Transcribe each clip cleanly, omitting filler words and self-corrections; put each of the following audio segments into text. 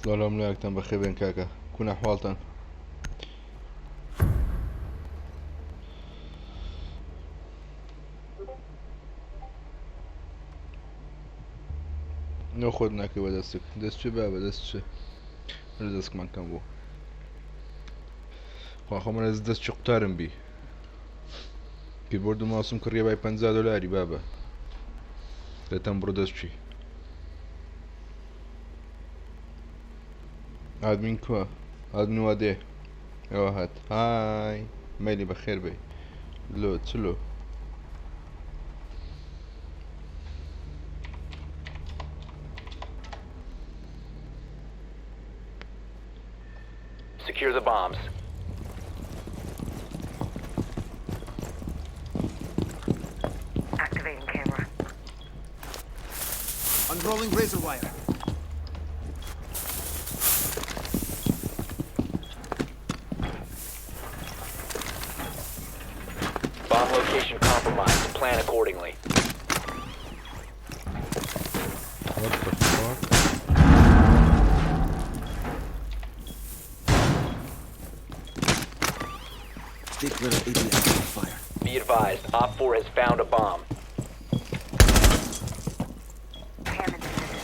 سڵاو لە هەموو لایەکتان بەخێر بێن کاکە کون ئەحواڵتان نۆ خۆت ناکەی بە دەستک دەست چێ با بە دەست چێ من دەستکمان کەم بوو خوا خۆ من دەست چی قوتارم بی کیبۆرد و ماوسم کڕیە بای 50 دلاری بابە دەتەم بڕۆ دەست چی ئادمین کووە ئادمین وا دێ ئەوە هات های مەلی بەخێر بێ لۆ چلۆ Secure the bombs. Activating camera. Unrolling razor wire. Bomb location compromised. Plan accordingly. What the fuck? Stay clear of ADS. Fire. Be advised, Op 4 has found a bomb. Cam in position.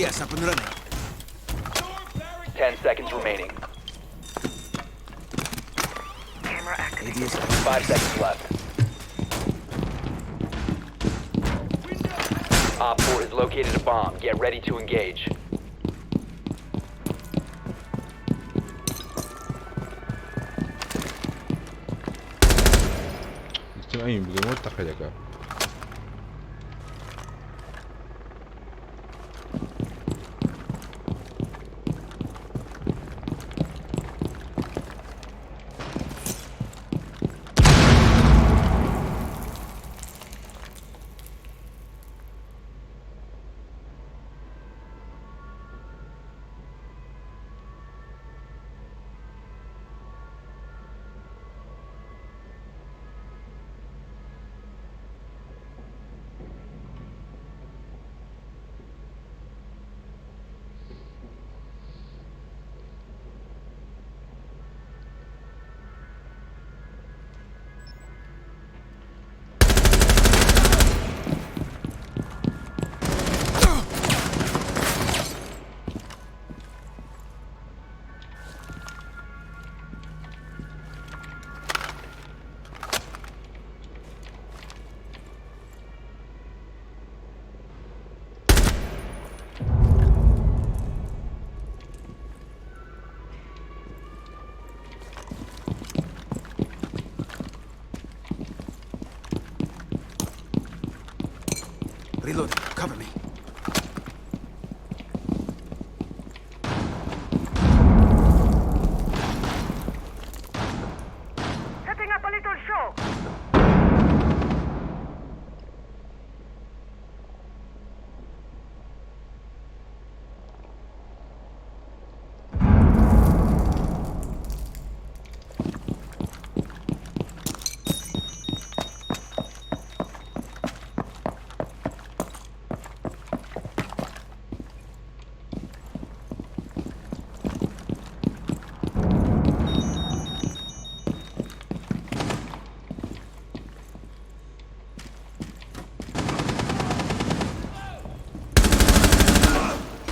ADS up and running. 10 seconds remaining. Camera activated. ADS 5 seconds left. Op 4 has located a bomb. Get ready to engage. دەچم ئەین بگەمەوە تەقە دەکا. Reloading. Cover me. Setting up a little show.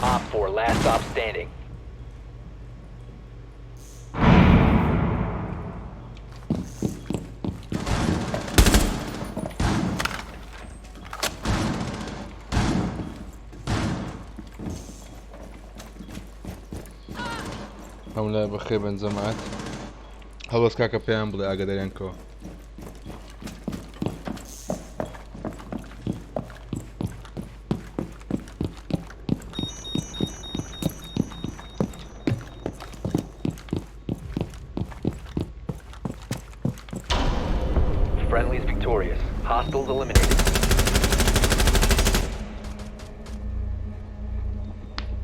Op 4, last stop standing. هەموو لای بەخێر بن جەماعەت هەڵبەست کاکە پێیان بڵێ ئاگاداریان کەوە. Friendlies victorious. Hostiles eliminated.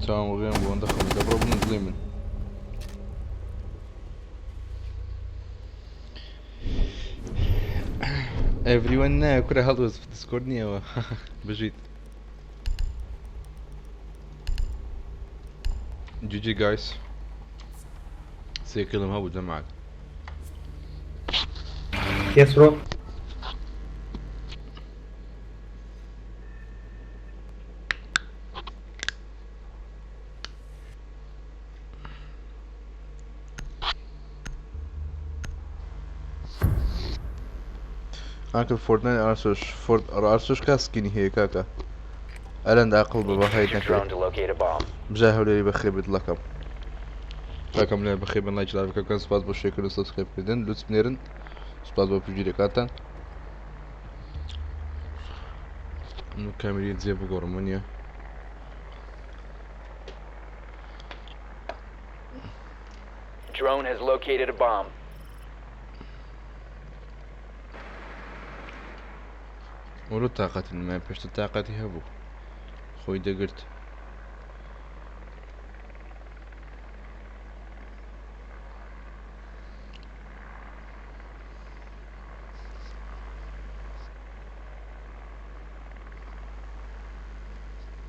چاوم غێم بوو ئەوەندە خەم دەبڕۆ بن دڵی من. Everyone نایە کورە هەڵوێست دیسکۆرد نییەوە بژیت. GG guys سێ kill م هەبوو جەماعەت. Yes bro. ئاکل فۆرتنایت ئارسۆش فۆرت ئارسۆش کا skin ی هەیە کاکە ئەرەند ئاقڵ بە Need to بەهایت use your نەکرێت drone to locate a bomb. بژا هەولێری بەخێر بێت دڵەکەم کاکەم لای بەخێر بن لایک live ەکە بکەن سوپاس بۆ share کردن و subscribe کردن لوتس بنێرن سوپاس بۆ پشتگیریەکانتان من کامیری جێ بگۆڕم نییە. Drone has located a bomb. وەرۆ تاقەتی نمای پێشتر تاقەتی هەبوو خۆی دەگرت.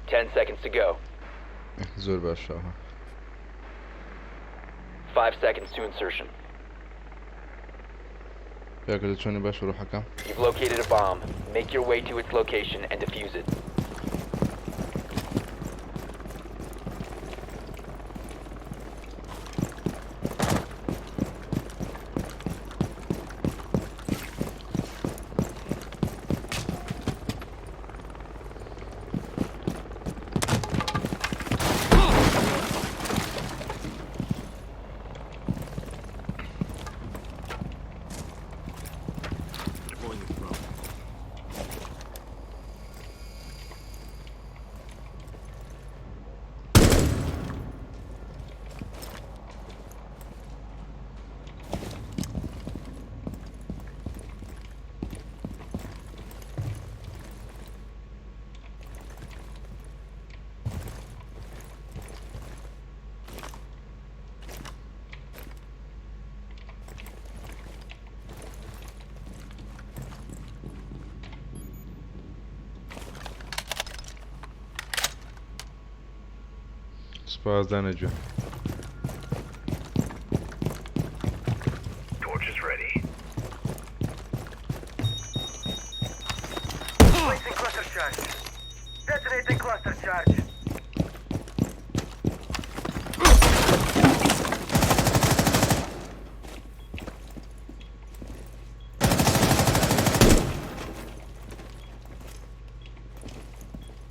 10 seconds to go. زۆر باشە. 5 seconds to insertion. پیاکە چۆنی باش ڕۆحەکەم. You've located a bomb. Make your way to its location and defuse it. Deploying the drone. سوپاس دانە گوێ. Torch is ready. Placing cluster charge. Detonating cluster charge.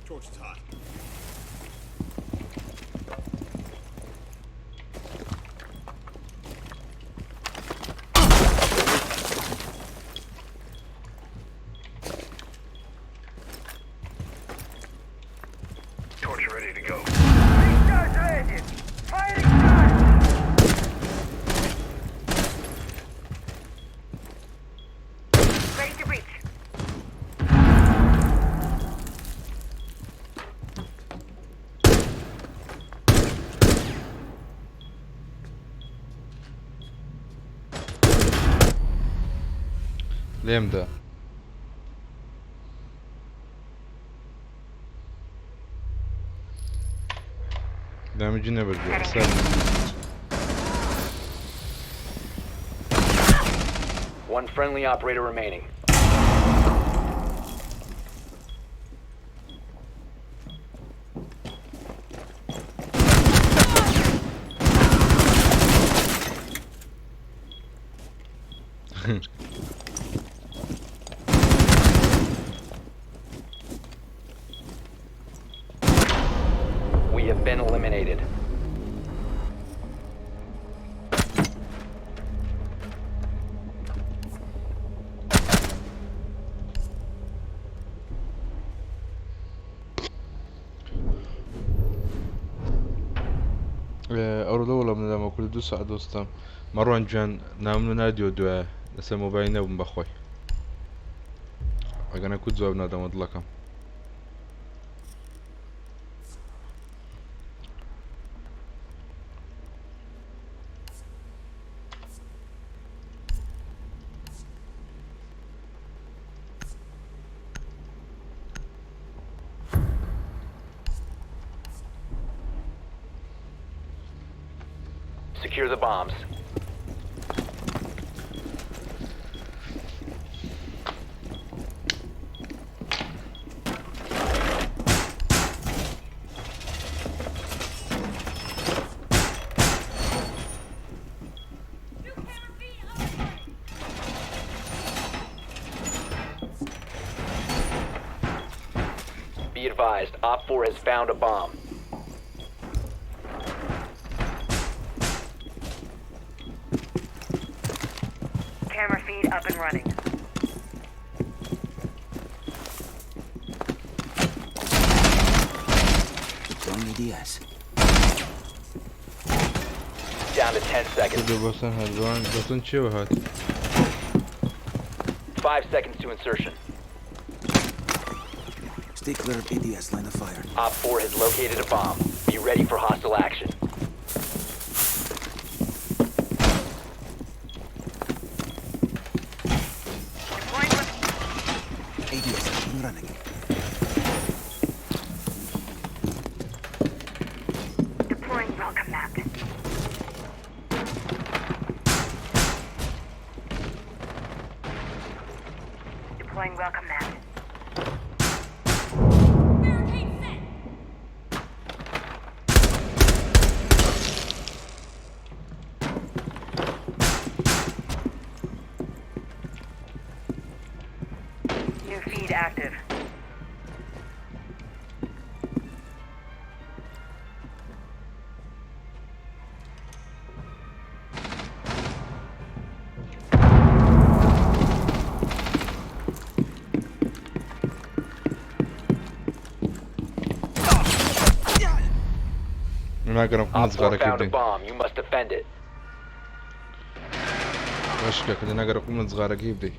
Torch is hot. Torch ready to go. Charge ready. Firing charge. Ready to breach. لێمدا. damage ی نەبردووە سەر. One friendly operator remaining. We have been eliminated. ئەوڕۆ لە وەڵام نەدامەوە کوردی دوو سەعات دۆستم مەڕوان گیان ناوم لە ناردیەوە دوایە لەسەر مۆبایل نەبووم بەخۆی ئەگەنە کو جواب نادەمەوە دڵەکەم. Secure the bombs. Be advised, Op 4 has found a bomb. Camera feed up and running. Deploying ADS. Down to 10 seconds. کردو بەسەن هەردوان بەسەن چیەوە هات 5 seconds to insertion. Stay clear of ADS line of fire. Op 4 has located a bomb. Be ready for hostile action. Deploying with ADS up and running. deploying welcome mat. Deploying welcome mat. Barricade set. New feed active. ناگەرم Op 4 قوم found a زغارەکەی bomb. You must defend it. باشکە کە ناگەرە قوم زغارەکەی بدەی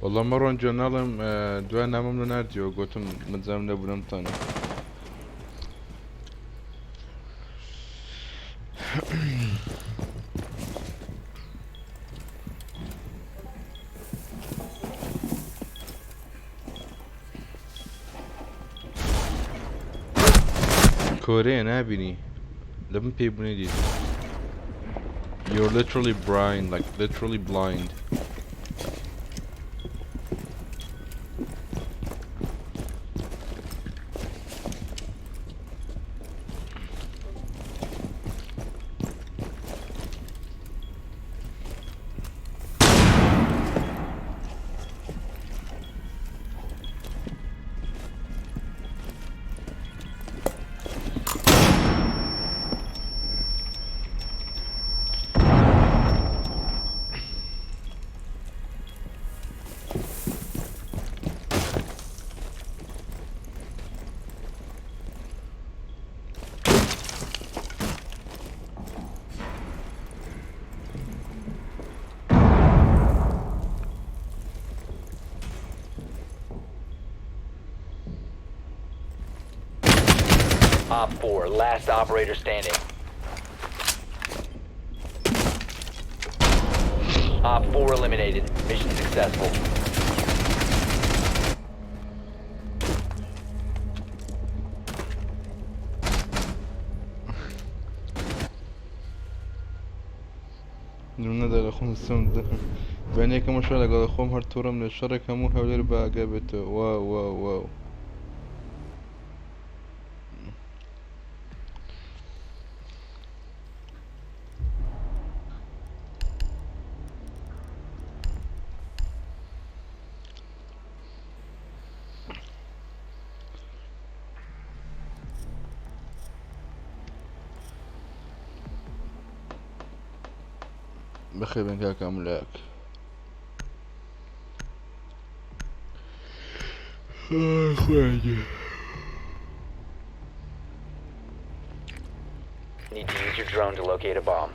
والله مەڕۆن جۆ ناڵێم دوای نامەم لە ناردیەوە گوتم مەجام لە بوونمتانە. کۆرەیە نابینی لە بن پێی بوونی دیت. You're literally blind, like literally blind. Op 4, last operator standing. Op 4 eliminated. Mission successful. نەدا لە خۆم سم بەنێکەمە شە لەگەڵ خۆم هەر تووڕم لە شەڕێک هەموو هەولێر بە ئاگا بێتەوە واو واو واو. بەخێر بێن کاکە ئەملاک. خوێنجێ. Need to use your drone to locate a bomb.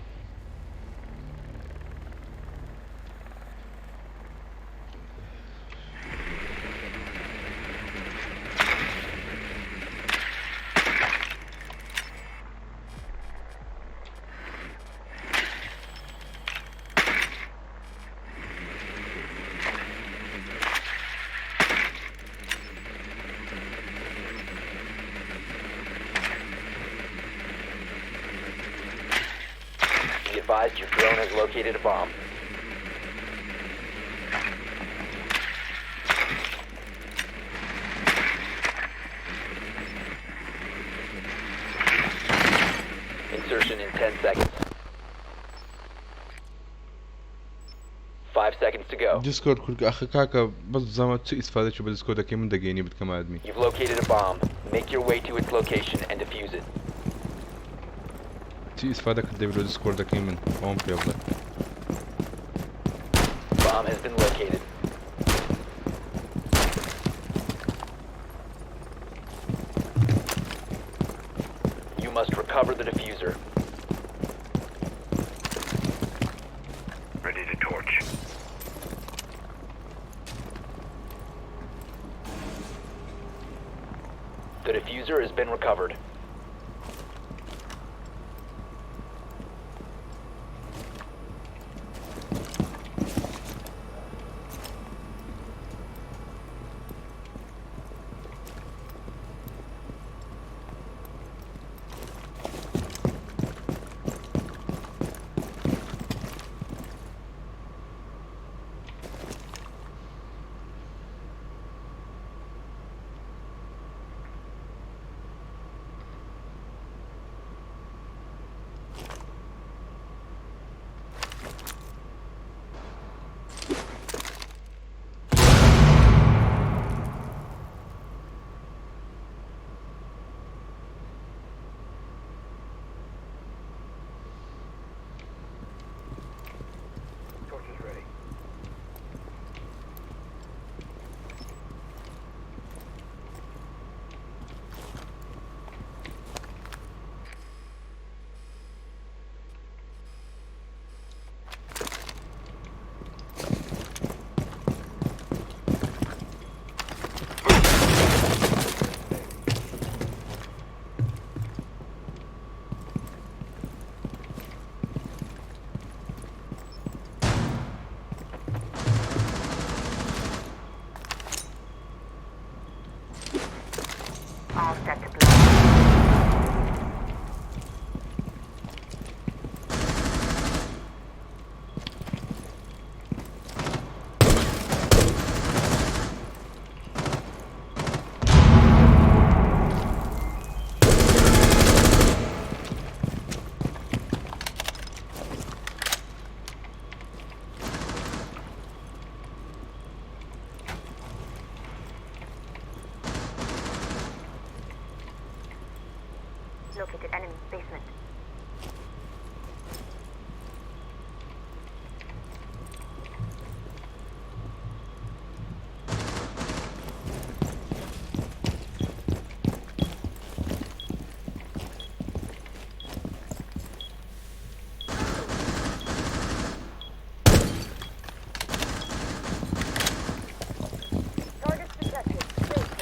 advised your drone has located a bomb. Insertion in 10 seconds. 5 seconds to go. دیسکۆرد کورد ئاخە کاکە بەس بزانم چ ئیسفادەکی بە دیسکۆردەکەی من دەگەینی بتکەمە ئەدمی. You've located a bomb. Make your way to its location and defuse it. چی ئیسفادەکرد دەبێت لە دیسکۆردەکەی من ئەوم پێ بڵێ. Bomb has been located. You must recover the defuser. Ready to torch. The defuser has been recovered. Torch is ready. All set to blow. Located enemy basement. Targets detected. Faithful.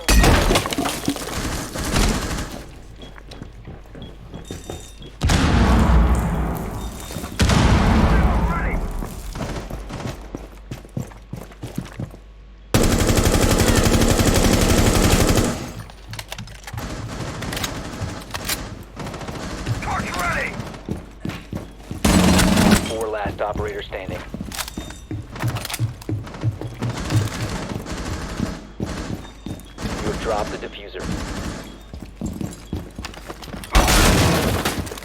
Ready! Torch ready! 4 last operator standing. You have dropped the defuser.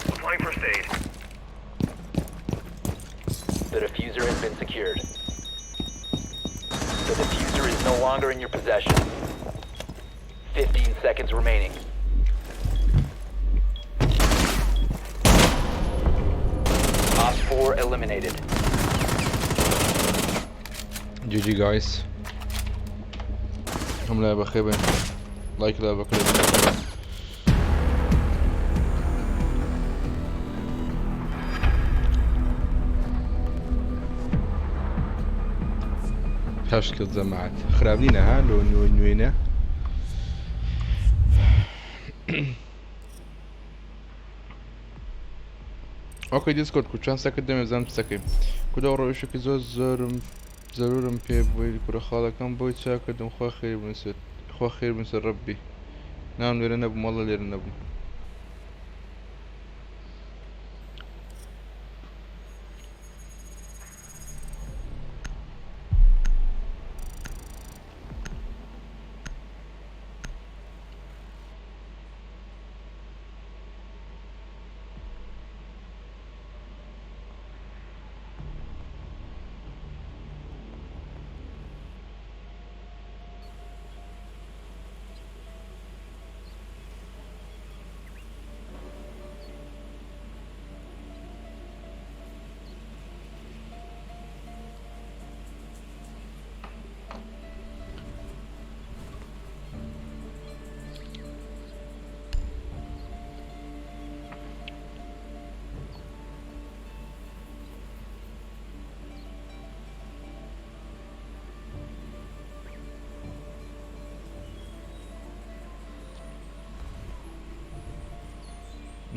Applying first aid. The defuser has been secured. The defuser is no longer in your possession. 15 seconds remaining. OpFor eliminated. GG guys. هەم لای بەخێ بن لایک لا بەکرێت. هەشت کرد جەماعەت خراپ نینە ها لۆ نوێنە. ئۆکەی دیسکۆرد کو چەند سەکرد دەمێ بزانم چ دەکەی. کودا ڕۆیشێکی زۆر زۆرم زەرورم پێ بووی کوڕە خاڵەکەم بۆی چا کردم خوا خێر بنووسێت خوا خێر بنووسێت ڕەبی ناوم لێرە نەبووم وەڵڵا لێرە نەبووم.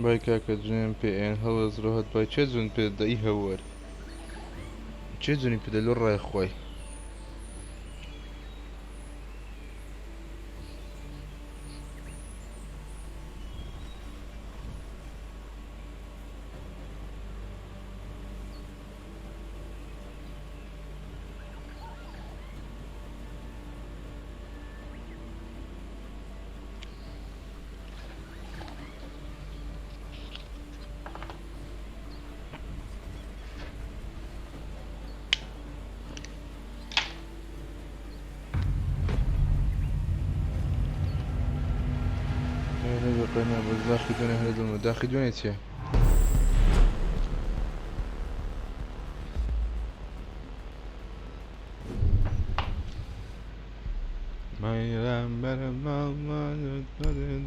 بای کاکە جنێم پێ ئێن هەڵەز ڕۆهەت بای چێ جون پێ دەی هەوەر چێ جونی پێ دە لۆ ڕای خوای. داخی دوێنێ هەر دڵمە داخی دوێنێ چییە؟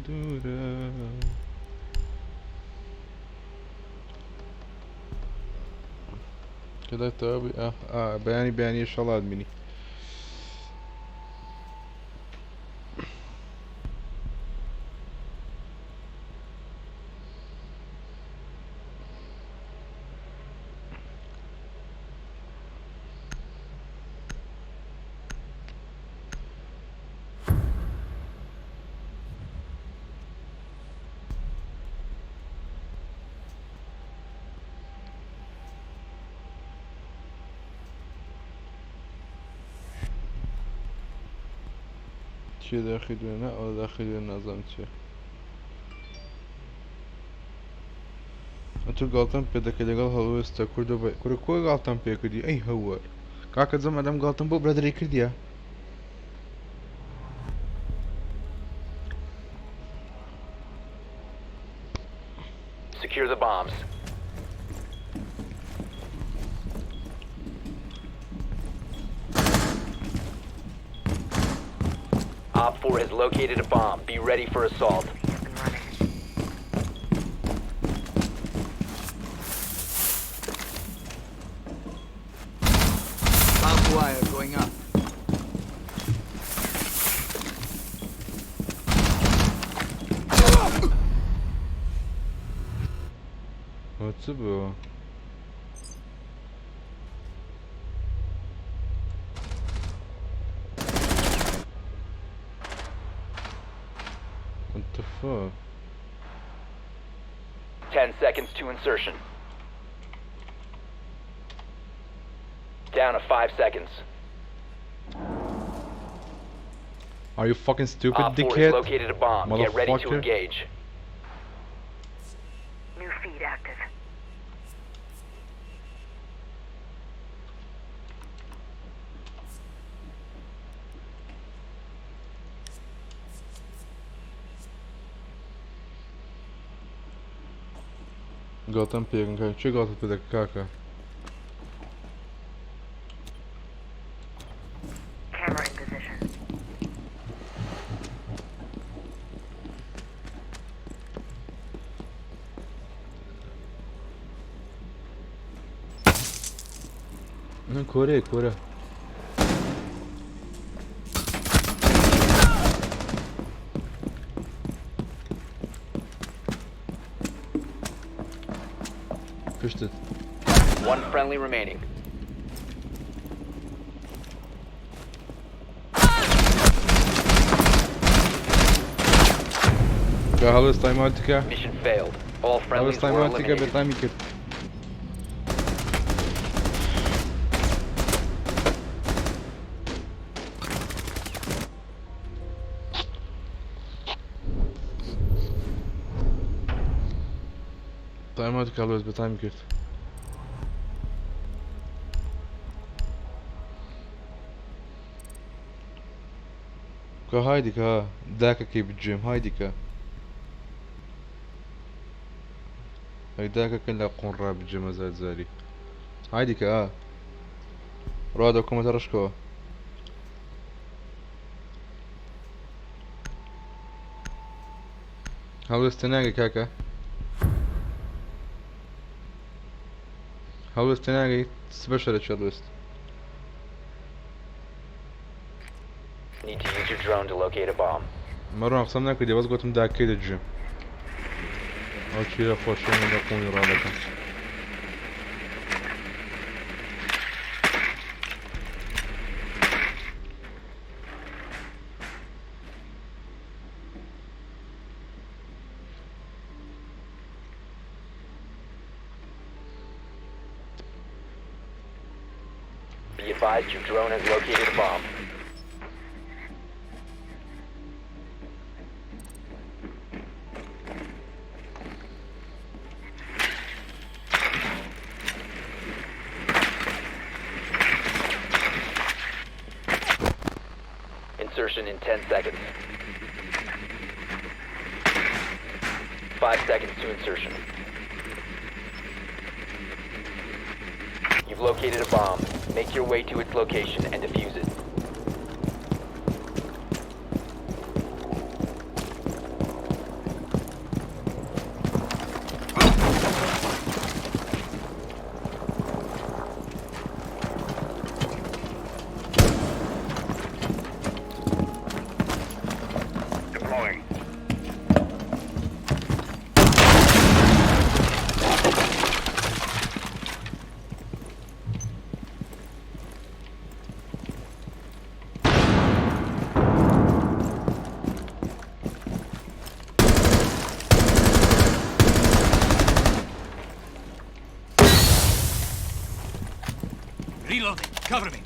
دوورە کە تەواوی بەیانی بەیانی شەڵات بینی. چیە داخی دوێنە ئەوە داخی دوێنە نازانم چیە. ئەتۆ گاڵتەم پێ دەکەی لەگەڵ هەڵوێستە کوردە بە کورە کۆی گاڵتەم پێ کردی ئەی هەوەر کاکە جەم ئەدەم گاڵتەم بۆ برادەری کردیە. Secure the bombs. Op 4 has located a bomb. Be ready for assault. Up and running. Barbed wire going up. ئەوە چ بوو؟ What the fuck? 10 seconds to insertion. Down to 5 seconds. Are you fucking stupid, Op 4 has dickhead? located a bomb. Get ready to Motherfucker. engage. New feed active. گاڵتەم پێکن کاکە چێ گاڵتە پێ دەکە کاکە؟ Camera in position. نه کۆرەیە کۆرە. پشتت. One friendly remaining. کە هەڵوێست تایماتیکە Mission failed. All friendlies هەڵوێست were تایماتیکە eliminated. بێتامی کرد. تایماتیکە هەڵوێست بێتامی کرد. کە هایدیکە داکەکەی بجێم هایدیکە ئەی داکەکە لە قۆنڕا بجێمە زار زاری هایدیکە ئا ڕوا دەکەمەتە ڕشکەوە. هەڵوێستە ناگەی کاکە هەڵوێستە ناگەی سبەشە لە چێ هەڵوێست. Need to use your drone to locate a bomb. مەڕوان قسەم نەکردی بەس گوتم داکەی دەجێم. ئەو چیرە خۆشیە من لە قوونی ڕادەکەم. Be advised your drone has located a bomb. Insertion in 10 seconds. 5 seconds to insertion. You've located a bomb. Make your way to its location and defuse it. Deploying. Reloading. Cover me.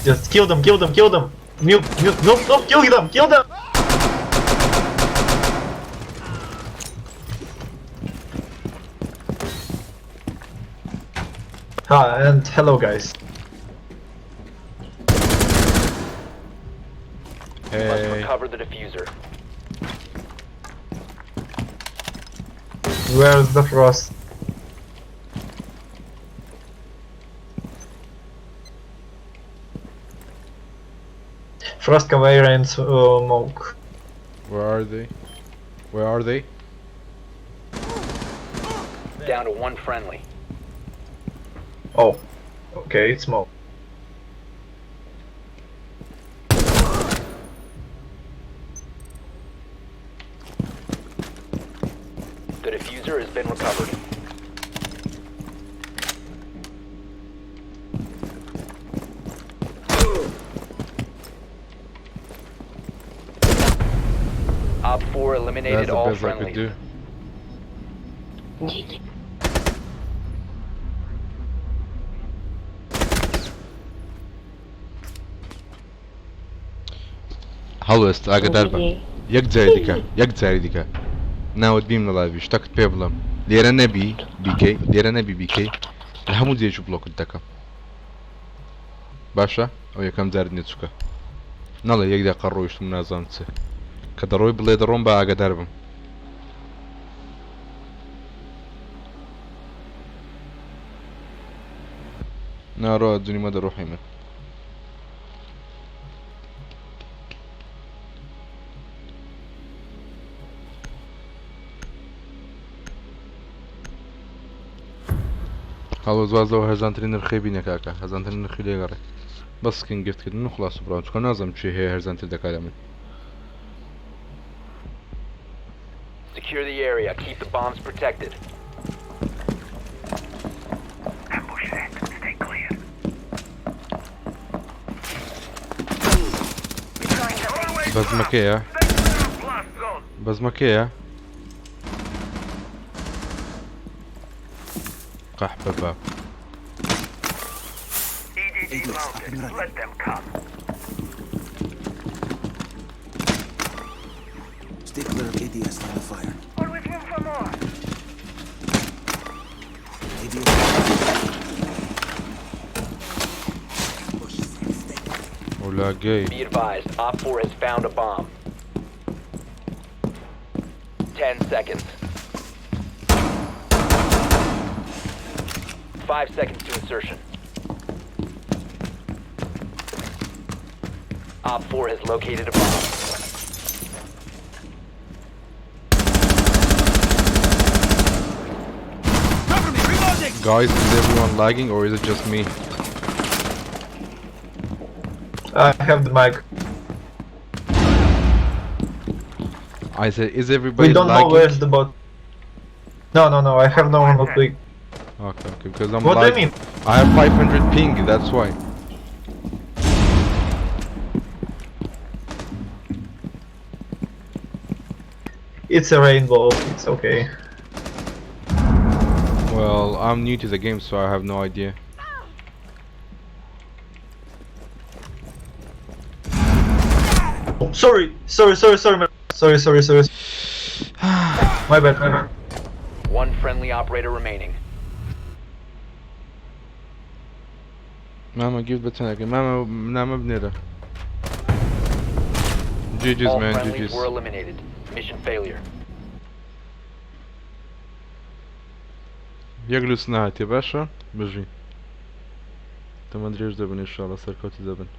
Just kill them, kill them, kill them! Mute, mute, no, no, kill them, kill them! Ah, and hello guys. You must Hey. recover the diffuser. Where's the frost? Frost conveyor and smoke. Where are they? Where are they? Down to one friendly. Oh, okay, it's smoke. The diffuser has been recovered. Op 4 eliminated That's the all best I could friendlies. do. هەڵوێست ئاگدار بە یەک جاری دیکە یەک جاری دیکە ناوت بیم لە live ی شتەکت پێ بڵێم لێرە نەبی بیکەی لێرە نەبی بیکەی لە هەموو جێژ و بڵۆکت دەکەم باشە ئەو یەکەم جارت نیە چووکە نەڵێ یەک دەقە ڕۆیشتم نازانم چ کە دەڕۆی بڵێ دەڕۆم بە ئاگدار بم ناڕۆ دونیمە دەڕۆحی من هەڵۆ زوازەوە هەرزانترین نرخی بینە کاکە هەرزانترین نرخی لێگەڕێ بەس skin gift کردن و خلاص بڕۆن چونکە نازانم چی هەیە هەرزانتر دەکات لە من. Secure the area. Keep the bombs protected. Ambush set. Stay clear. بەزمەکەیە Stay clear of blast zone. بەزمەکەیە قەحپە باب. EDD ADS up mounted. and running. Let them come. Stay clear of ADS line of fire. Always room for more. ADS. Ambush set. Stay clear. ولاگەی Be advised, Op 4 has found a bomb. 10 seconds. 5 seconds to insertion. Op 4 has located a bomb. Cover me. Reloading. Guys, is everyone lagging or is it just me? have the mic. I said, is everybody We don't know lagging? where's the bot. No, no, no. I have no one click. Okay, okay, because I'm What do you lagging. mean? I have 500 ping, that's why. It's a rainbow. It's okay. Well, I'm new to the game, so I have no idea. Oh, sorry, sorry, sorry, sorry, man. Sorry, sorry, sorry. My bad, my bad. One friendly operator remaining. ماما give بتنك ماما نعم بنيرة. GG's All man, friendlies GG's. were eliminated. Mission failure. یەک لوس نهاتێ باشە بژی تەمەند درێژ دەبن ئینشاڵڵا سەرکەوتی دەبن.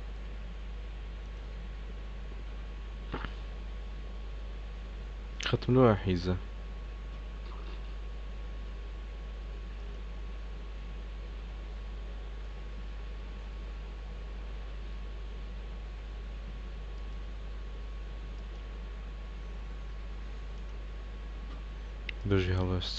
ختم لۆ حیزە. بژی هەڵوێست.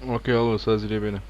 ئۆکەی هەڵوێست سازی لێ بێنە.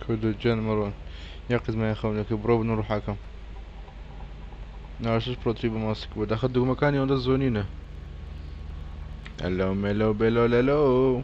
كل جان مروان يقظ ما يخونك برو نور حاكم نعرفش برو ماسك بدا خدو مكاني ولا زونينه الو ميلو بيلو لالو.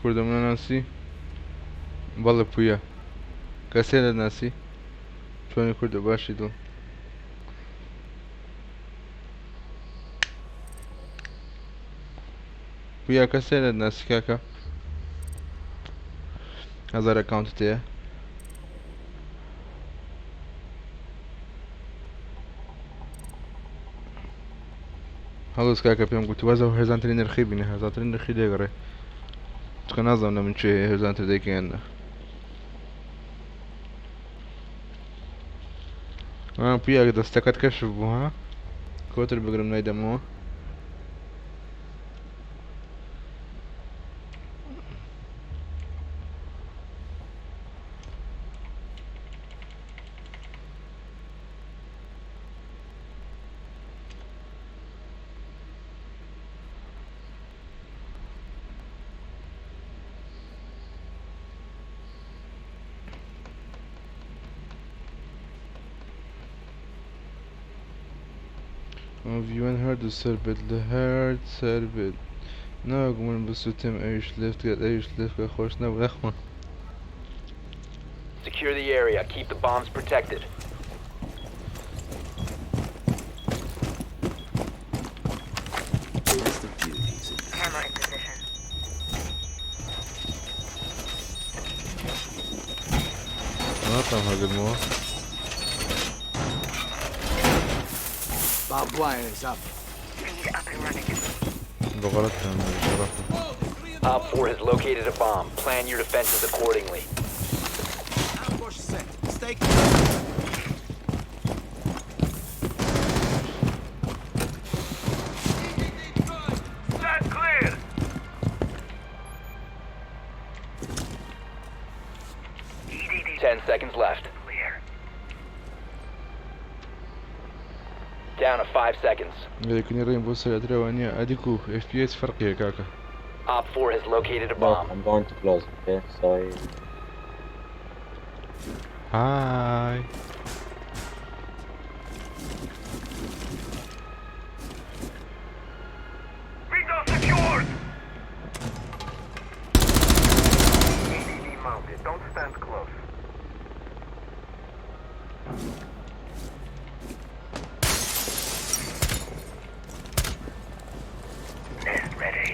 کوردە منە ناسی؟ بەڵێ پویە. کەسێ نەناسی؟ چۆنی کوردە باشی دڵ. پویا کەسێ نەناسی کاکە؟ هەزار ئەکاونتت هەیە؟ هەڵۆز کاکە پێم گوتی وازە هەرزانترین نرخی بینە هەرزانترین نرخی لێگەڕێ چکە نازانم لە من چێ هەرزانتر دەیکەن ها پویا دەستەکەت کەشف بوو ها کۆتر بگرم نایدەمەوە ڤیوەن هەردوو سەر بێت لە هەرد سەر بێت ناوەک من بسوتێم ئەویش لێفت کرد ئەویش لێفت کرد خۆش نەبوو نەخوا. Secure the area. Keep the bombs protected. List of beauties in Camera in position. ناتوانم هەگرمەوە. Barbed wire is up. Feed up and running. بەغەڵەت بشەڕەفم. Op 4 has located a bomb. Plan your defenses accordingly. Ambush set. Stay clear. Stand clear! EDD 10 seconds left. clear. Down to 5 seconds. لەکنی ڕێم بۆ سەرەترەوە نییە ئەدیک و FPS فەرقیە کاکە. Op 4 has located a No, bomb. I'm going to close, okay? Sorry. های. Window secured! EDD mounted. Don't stand close. Nest ready.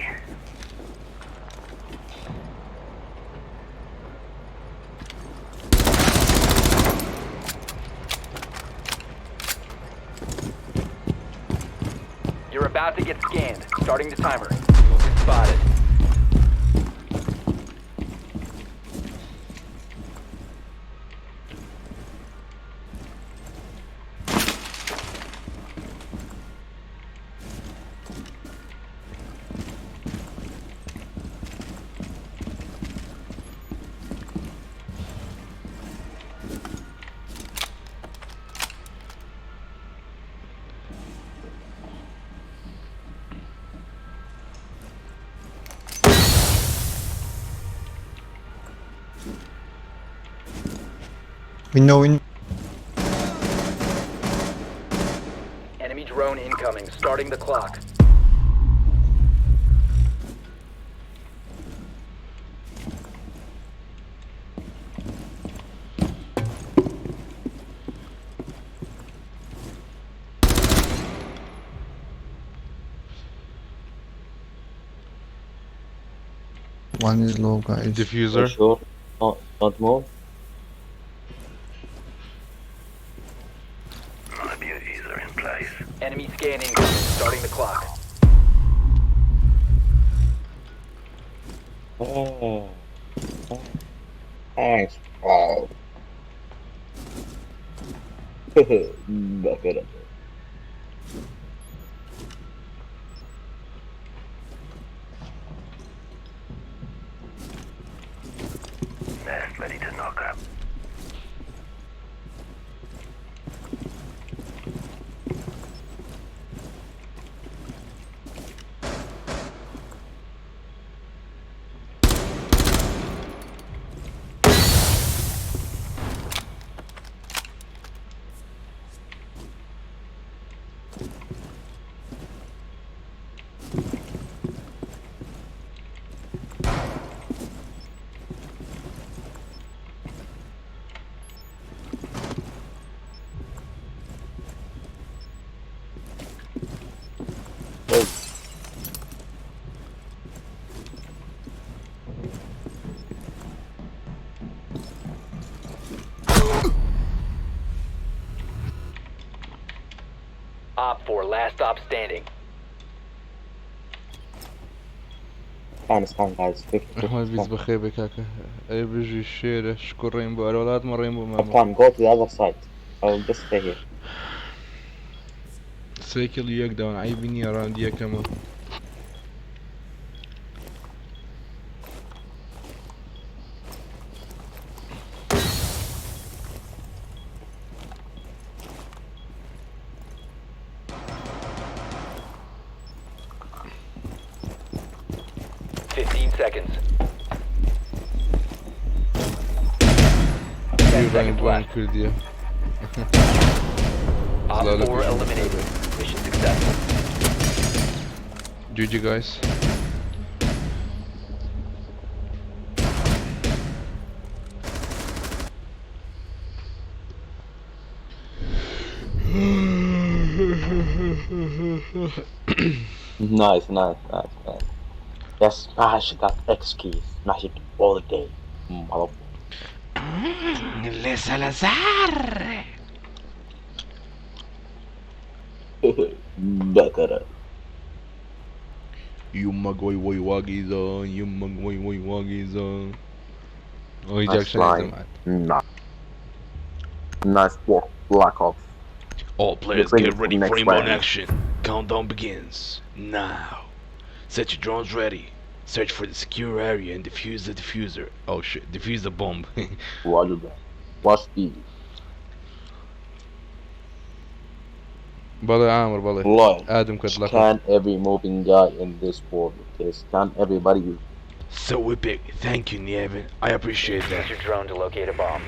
You're about to get scanned. Starting the timer. You will be spotted. Window win. Enemy drone incoming. Starting the clock. One is low, guys. Diffuser. Sure. Not, not move. My beauties are in place. Enemy scan incoming. Starting the clock. Oh. Thanks. Oh. Back it up. Nest ready to knock up. OpFor last stop standing. Spawn, spawn, guys. Quick, quick, ئەحمەد بیست spawn. بەخێر بێ کاکە ئەی بژی شێرە شکۆ ڕێم بۆ ئەرە وڵات مەڕێم بۆ مامە Spawn, go to the other side. I will just stay here. سێ kill و یەک down عەیبی نییە round ی یەکەمە. 15 seconds. 10 دوو seconds ڕەنگ بۆیان left. کردیە. Op Zlalo 4 kužim. eliminated. Mission successful. GG guys. Nice, nice, nice, man. Just smash that X key. Smash it all day. Mother. Salazar. بەکەرە. يما قوي وي واقيزا يما قوي وي واقيزا وي Nice جاكشن line. Nice. Nice work, Black Ops. All players ready get for ready next for inbound round. action. Countdown begins now. Set your drones ready. Search for the secure area and defuse the diffuser. Oh shit, defuse the bomb. Roger that. Watch these. بەڵێ عامر بەڵێ والله. ئادم کەت لە Scan every moving guy in this world. Okay, scan everybody. So epic. Thank you, Nievin. I appreciate Use that. your drone to locate a bomb.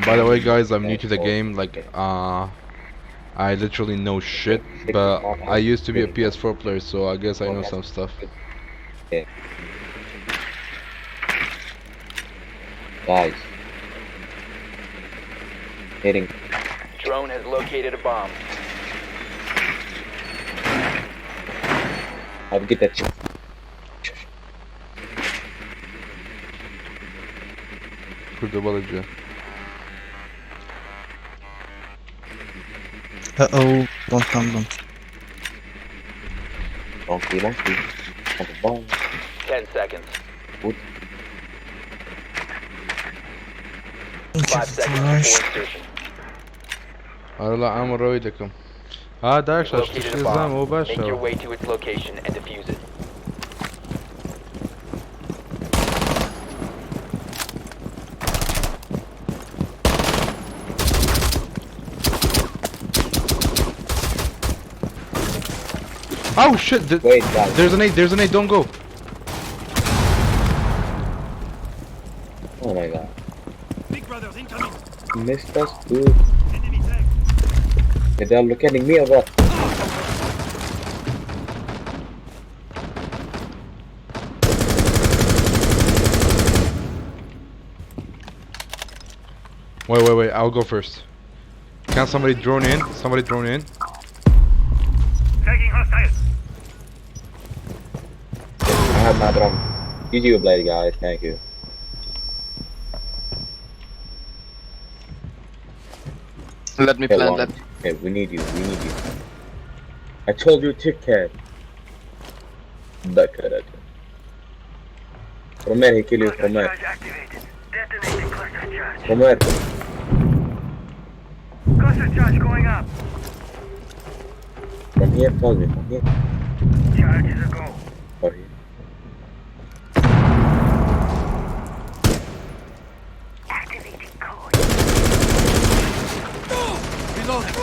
By the way, guys, I'm new to the game. Like, I literally know shit, but I used to be a PS4 player, so I guess I know some stuff. Guys. Hitting. Drone has located a bomb. Have a get that. کوردە بەڵێ جوێن. Uh oh, don't come, don't. Monkey, monkey. On the bomb. 10 seconds. Good. 5 seconds before insertion. ئەرە لە عامر ڕەوی دەکەم. ها داکشا Located شتێکی a زانم ئەو bomb. Make باشە. your way to its location and defuse it. Oh shit! Wait, guys. There's an eight. There's an eight. Don't go. Oh my god. Big brothers incoming. Missed us, dude. Enemy tag. They're looking at me or what? Wait, wait, wait. I'll go first. Can somebody drone in? Somebody drone in. Tagging hostiles. I have my drone. GG blade, guys. Thank you. Let me Okay, plant one. that. Okay, we need you. We need you. I told you, take care. Back From where he kill you? From where? Charge activated. Detonating cluster charge. From where? Cluster charge going up. From here? Tell me. From here? Charge is a go. Or here? Activating code. Reloading.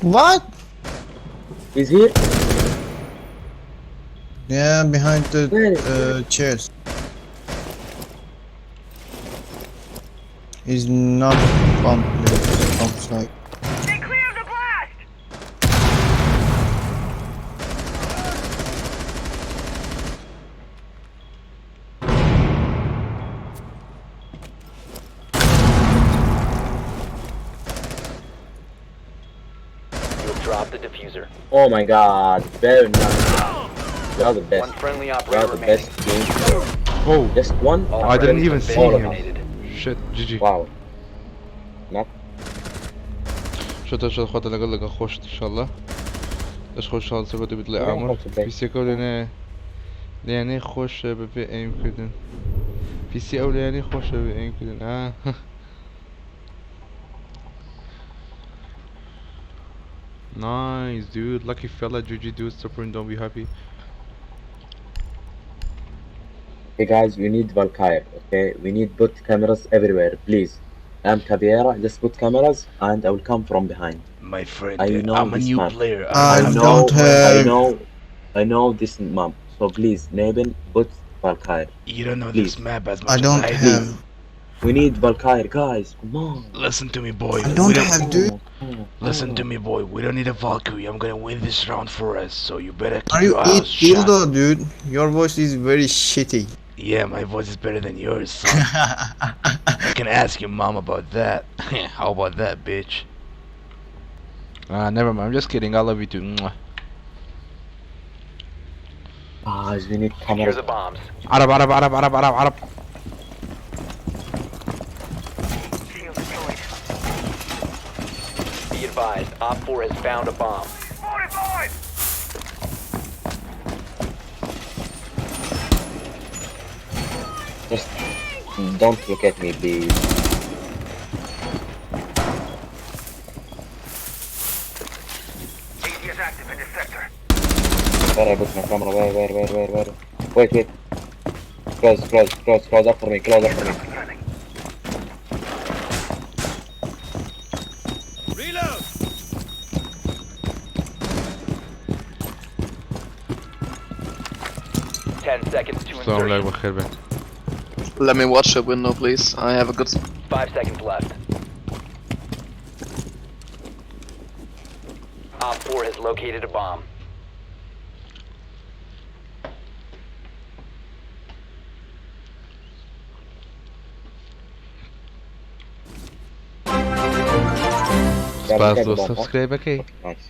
What? He's here? Yeah, behind the Where is chairs. He's not bomb place, bomb site. Stay clear of the blast! Drop the diffuser. Oh my god, very nice. You are the One best. friendly You are operator the remaining. best team. Oh, Just one. All I didn't friendlies even have been see him. eliminated. Shit, GG. Wow. Not شتا شتا خۆتە لەگەڵ لەگەڵ خۆشت ئینشاڵڵا دەست خۆش شاڵ سەرکەوتوو بیت لای Yeah, ئامر خۆشت بێت. پیسیەکە و لێنێ لێنەی خۆشە بەبێ ئەیمکردن پیسی ئەو لایەنەی خۆشە بێ ئەیمکردن ئا Nice dude, lucky fella, GG dude, suffering, don't be happy. Okay guys, we need Valkyrie, okay? We need put cameras everywhere, please. I'm Caveira, just put cameras and I will come from behind. My friend, I know I'm a this new map. player. I I'm don't I have. know I know this map. So please, Neben, put Valkyrie. You don't know Please. this map as much I as don't I do. have. We need Valkyrie, guys. Come on. Listen to me, boy. I We don't have, dude. Listen to me, boy. We don't need a Valkyrie. I'm gonna win this round for us, so you better keep Are you your eat eyes shut. dildo, dude? Your voice is very shitty. Yeah, my voice is better than yours, son. You can ask your mom about that. How about that, bitch? Ah, never mind. I'm just kidding. I love you too. Mwah. Guys, we need Secure cameras. the bombs. Arab, Arab, Arab, Arab, Arab, Arab. Shield deployed. Be advised, Op 4 has found a bomb. 45! Just don't look at me, please. AD is active in this sector. Where I put my camera? Where? Wait, wait. Close, close, close, close up for me, close up for me. Running. Reload! Ten seconds to السلام عليكم insertion. بخير بك. Let me watch the window, please. I have a good. 5 seconds left. Op 4 has located a bomb. Yeah, سپاس look at لۆ the bomb, huh? سبسکرایبەکەی. Nice.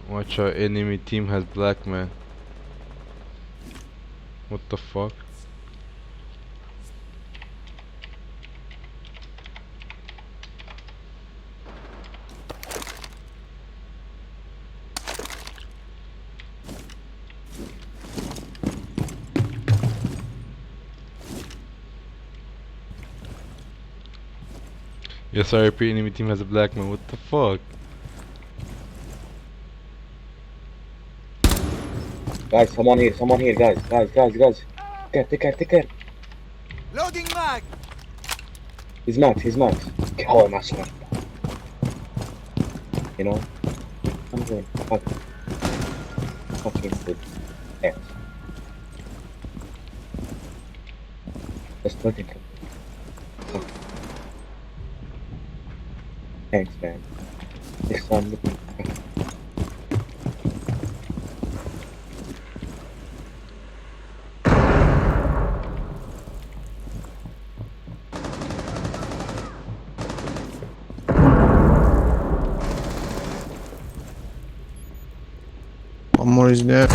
Watch our enemy team has black man. What the fuck? Yes, I repeat, enemy team has a black man. What the fuck? Guys, someone here, someone here, guys, guys, guys, guys. Take care, take care, take care. Loading mag! He's max, he's max. Oh, max. You know? I'm going fuck. Fucking good. X. Just let him come. Fuck. Thanks, man. Next time, look. One more is there.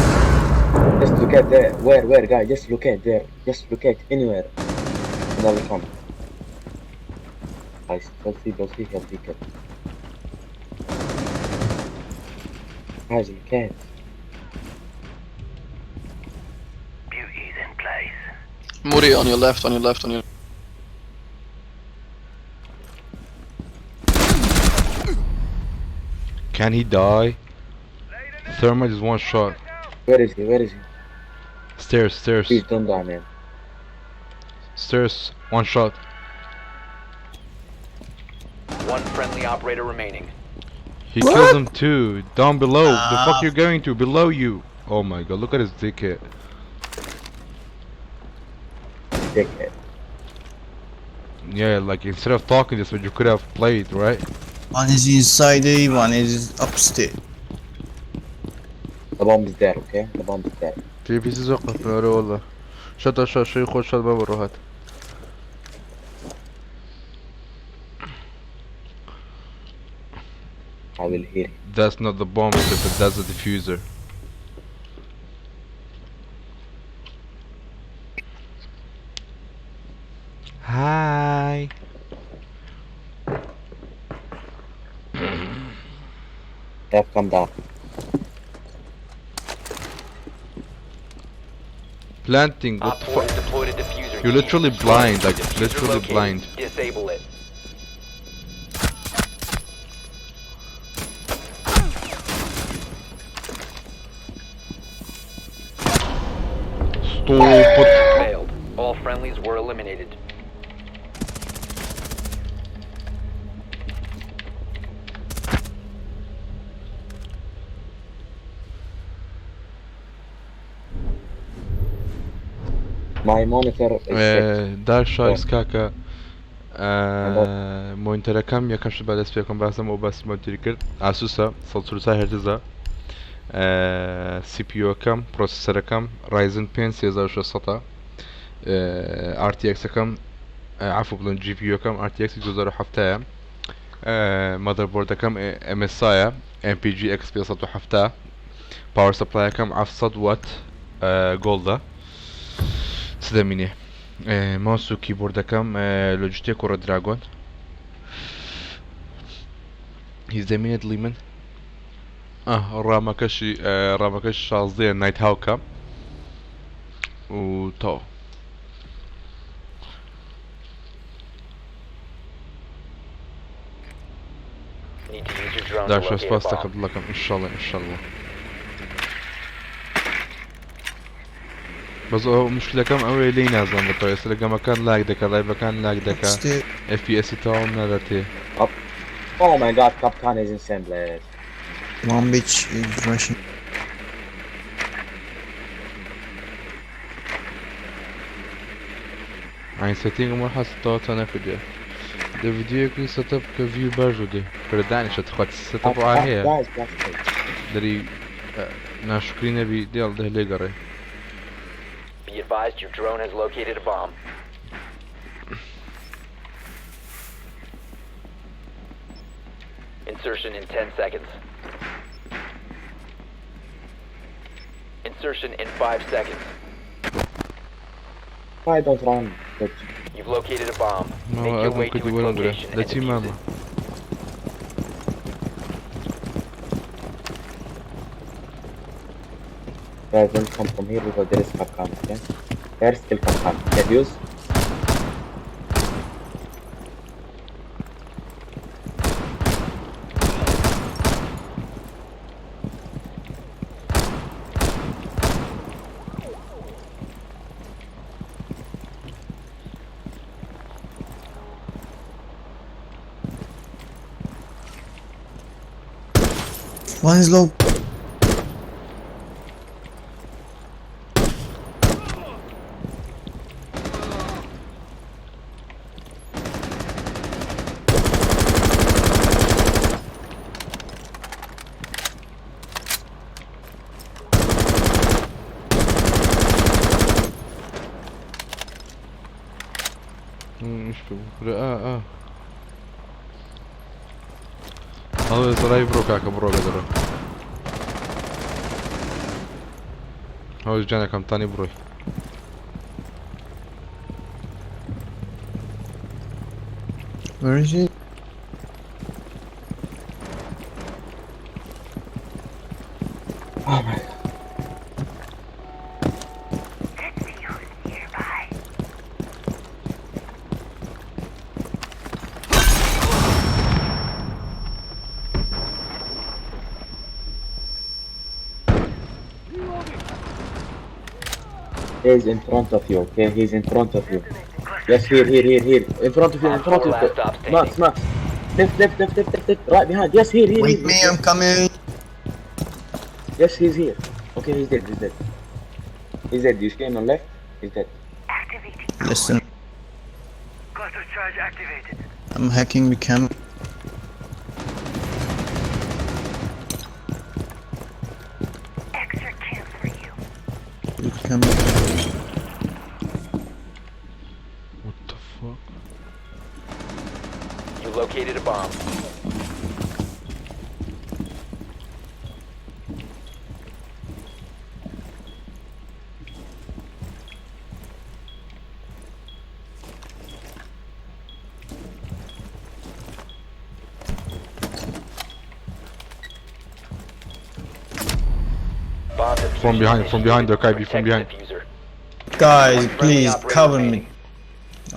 Just look at there. Where, guy? Just look at there. Just look at anywhere. And I will come. Guys, don't see, he'll pick it. Guys, look at. Beauty's in place. Muri on your left, on your left, on your. Can he die? Thermite is one shot. Where is he? Where is he? Stairs, stairs, Please don't die, man. stairs. One shot. One friendly operator remaining. He kills him too. Down below. The fuck you're going to? Below you. Oh my god, look at his dickhead. Dickhead. Yeah, like instead of talking this way, you could have played, right? One is inside A, one is upstairs. The bomb is there, okay? The bomb is there. في بيسي زقف والله. شتا شا شي خوش شتا بابا روحات. I will hear him. That's not the bomb, stupid. That's the diffuser. Hi. They have come down. Planting. What Op the 4 fuck? has deployed a diffuser. You're literally blind, like, Diffuser literally located. blind. Disable it. Stupid. Failed. All friendlies were eliminated. My monitor is set. دارک شایس کاکە مۆنیتەرەکەم یەکەم شت با دەست پێکەم باسم ئەو باسی مۆنیتەری کرد ئاسوسە 144 هێرتزە CPU-ەکەم پرۆسیسەرەکەم Ryzen 5 3600 RTX-ەکەم عفو بڵێن GPU-ەکەم RTX 2070 مەدەربۆردەکەم MSI-ە MPG X570 پاوەر سەپلایەکەم 700 وات گۆڵدە چ دەمینێ ماوس و کیبۆردەکەم لۆجیتێک و ڕێدراگۆن هیچ دەمینێ دڵی من ئاه ڕامەکەشی ڕامەکەش 16 نایت هاوکە و تەواو. Need to use your drone to داشە locate a سپاس bomb. دەکەم دڵەکەم ئینشاڵڵا ئینشاڵڵا بەس ئەو مشکلەکەم ئەوەیە لێی نازانم بە تەواو ئێستا لە گەمەکان لاگ دەکا لایڤەکان لاگ دەکا Upstairs. FPS-ی تەواوم ناداتێ. Up. Oh my god, Kapkan is insane players. One bitch is rushing. عین سێتینگم وەرحاس تەواو نەکردیە دە ڤیدیۆیەکی سەتەپ کە ڤیو باش دێ کورە دانیشە تخوا سەتەپ وا هەیە Guys, guys, guys. دەری ناشکری نەبی دێڵ دە لێ گەڕێ. Be advised your drone has located a bomb. Insertion in 10 seconds. Insertion in 5 seconds. Why don't run? Bitch. You've located a bomb. ما Make your ئەدم way to کردی its وەرم گرە location لە and چی defuse مامە it. Guys, don't come from here because there is Kapkan, okay? There is still Kapkan. Defuse. One is low. مش کورە ئا ئا هەڵێ زەڕای بڕۆ کاکە بڕۆ لە دەرەوە هەوش جانەکەم تانی بڕۆی. Where is he? Oh my god. Let's see who's nearby. He's in front of you, okay? He's in front of you. Yes, here, here, here, here. In front of you, in front of Last you. stop standing. Max, Max. Left, left, left, left, left, left. Right behind. Yes, here, here, Wait here. me, I'm coming. Yes, he's here. Okay, he's dead, he's dead. He's dead. You see him on left? He's dead. Activating. Listen, Cluster charge activated. I'm hacking the camera. Extra kill for you. The camera. What the fuck? You located a bomb. From behind, from behind, Initiated. Dokaibi, from Protect the behind. diffuser. Guys, One friendly please operator cover remaining. me.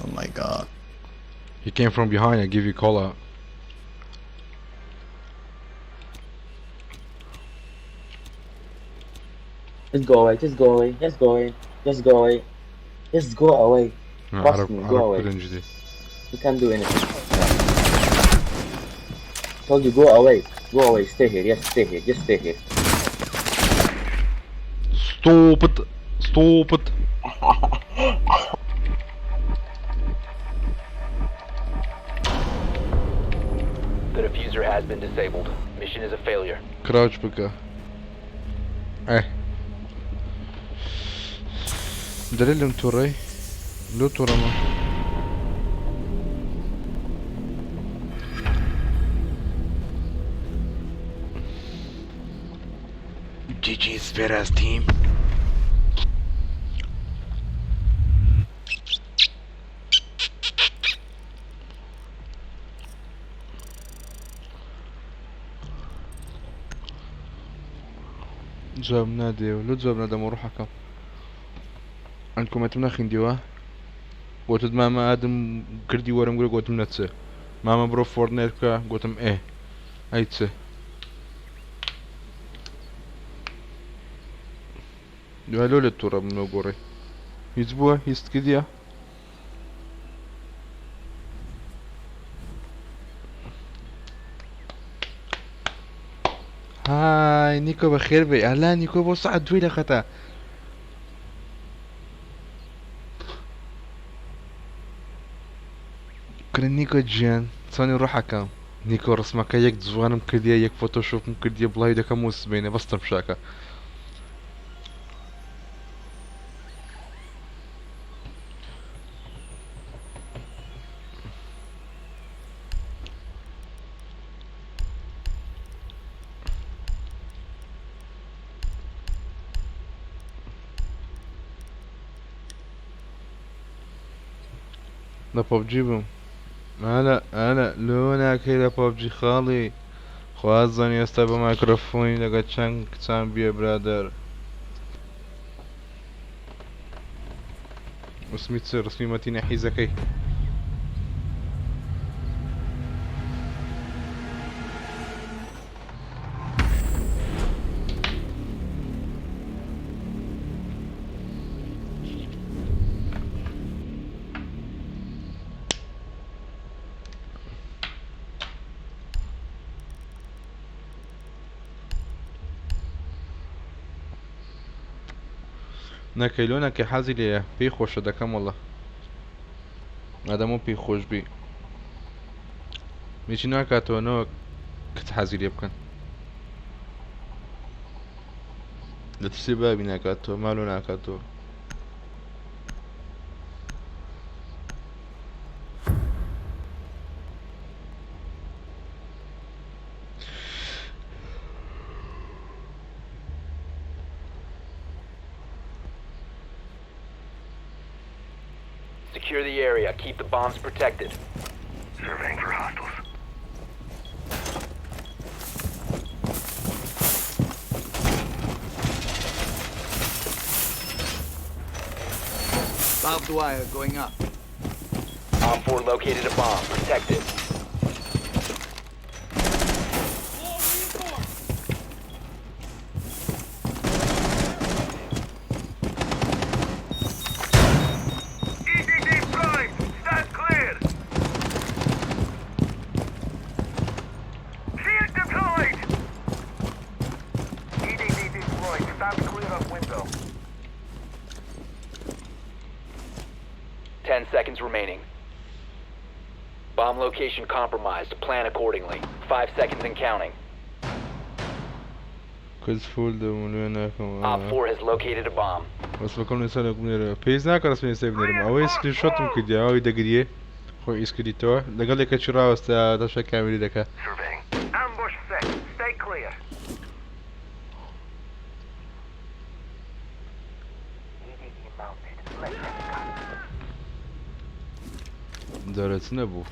Oh my god. He came from behind. I give you call out. Just go away, just go away, just go away, just go away. Just go away. Trust Arab, me, go Arab away. birinciydi. You can't do anything. No. Told you go away. Go away, stay here, yes, stay here, just stay here. Stop it. Stop it. The diffuser has been disabled. Mission is a failure. Crouch بکە. ئێ. دەرێ لەم تووڕەی لۆ تووڕەمە. GG's Veras team. جواب نادي لۆ جواب نادەم و ڕوحەکەم. عندكم ناخیندیوە گوتت مامە ئادم کردی وەرم گرە گوتم نەچێ مامە بڕۆ فۆرتنایت بکە گوتم ئێ ئەی چێ دوای لۆ لە تووڕە بمەوە گۆڕێ هیچ بووە هیچ کردیە های نیکۆ بەخێر بێ ئەلا نیکۆ بۆ سەعات دوێ لە خەتا کورە نیکۆ گیان چۆنی ڕۆحەکەم نیکۆ ڕسمەکە یەک جوانم کردیە یەک فۆتۆشۆپم کردیە بڵاوی دەکەم و سبەینێ بەس تەمشاکە لە پەبجی بووم ئەلە ئەلە لۆ ناکەی لە پەبجی خاڵی خوازانی ئێستا بە مایکرۆفۆنی لەگە چەند کچان بیە برادەر ڕسمی چ ڕسمی مەتینە حیزەکەی نەکەی لۆ نەکەی حەزی لێیە پێی خۆشە دەکەم وەڵا ئادەمۆ پێی خۆش بی هیچی ناکاتەوە نەوەک کچ حەزی لێ بکەن لە ترسی بابی ناکاتەوە مالۆ ناکاتەوە Secure the area. Keep the bombs protected. Surveying for hostiles. Barbed wire going up. Op 4 located a bomb. Protect it. EDD prime! Stand clear! Shield deployed! EDD deployed. Stand clear of window. 10 seconds remaining. Bomb location compromised. Plan accordingly. 5 seconds and counting. کەس فول دەبوو لێ ناکەم Op 4 has located a bomb. ڕسمەکەم لەسەر بنێرە پێویست ناکە ڕسمی ئێستا بنێرم ئەوەی سکرینشۆتم کردی ئەوەی دەگریێ خۆی ئیسکریتەوە لەگەڵ یەکەکی ڕاوەستە تەشە کامیری دەکا Surveying. Ambush set. Stay clear. EDD mounted. Let them cut. دەرەچ نەبوو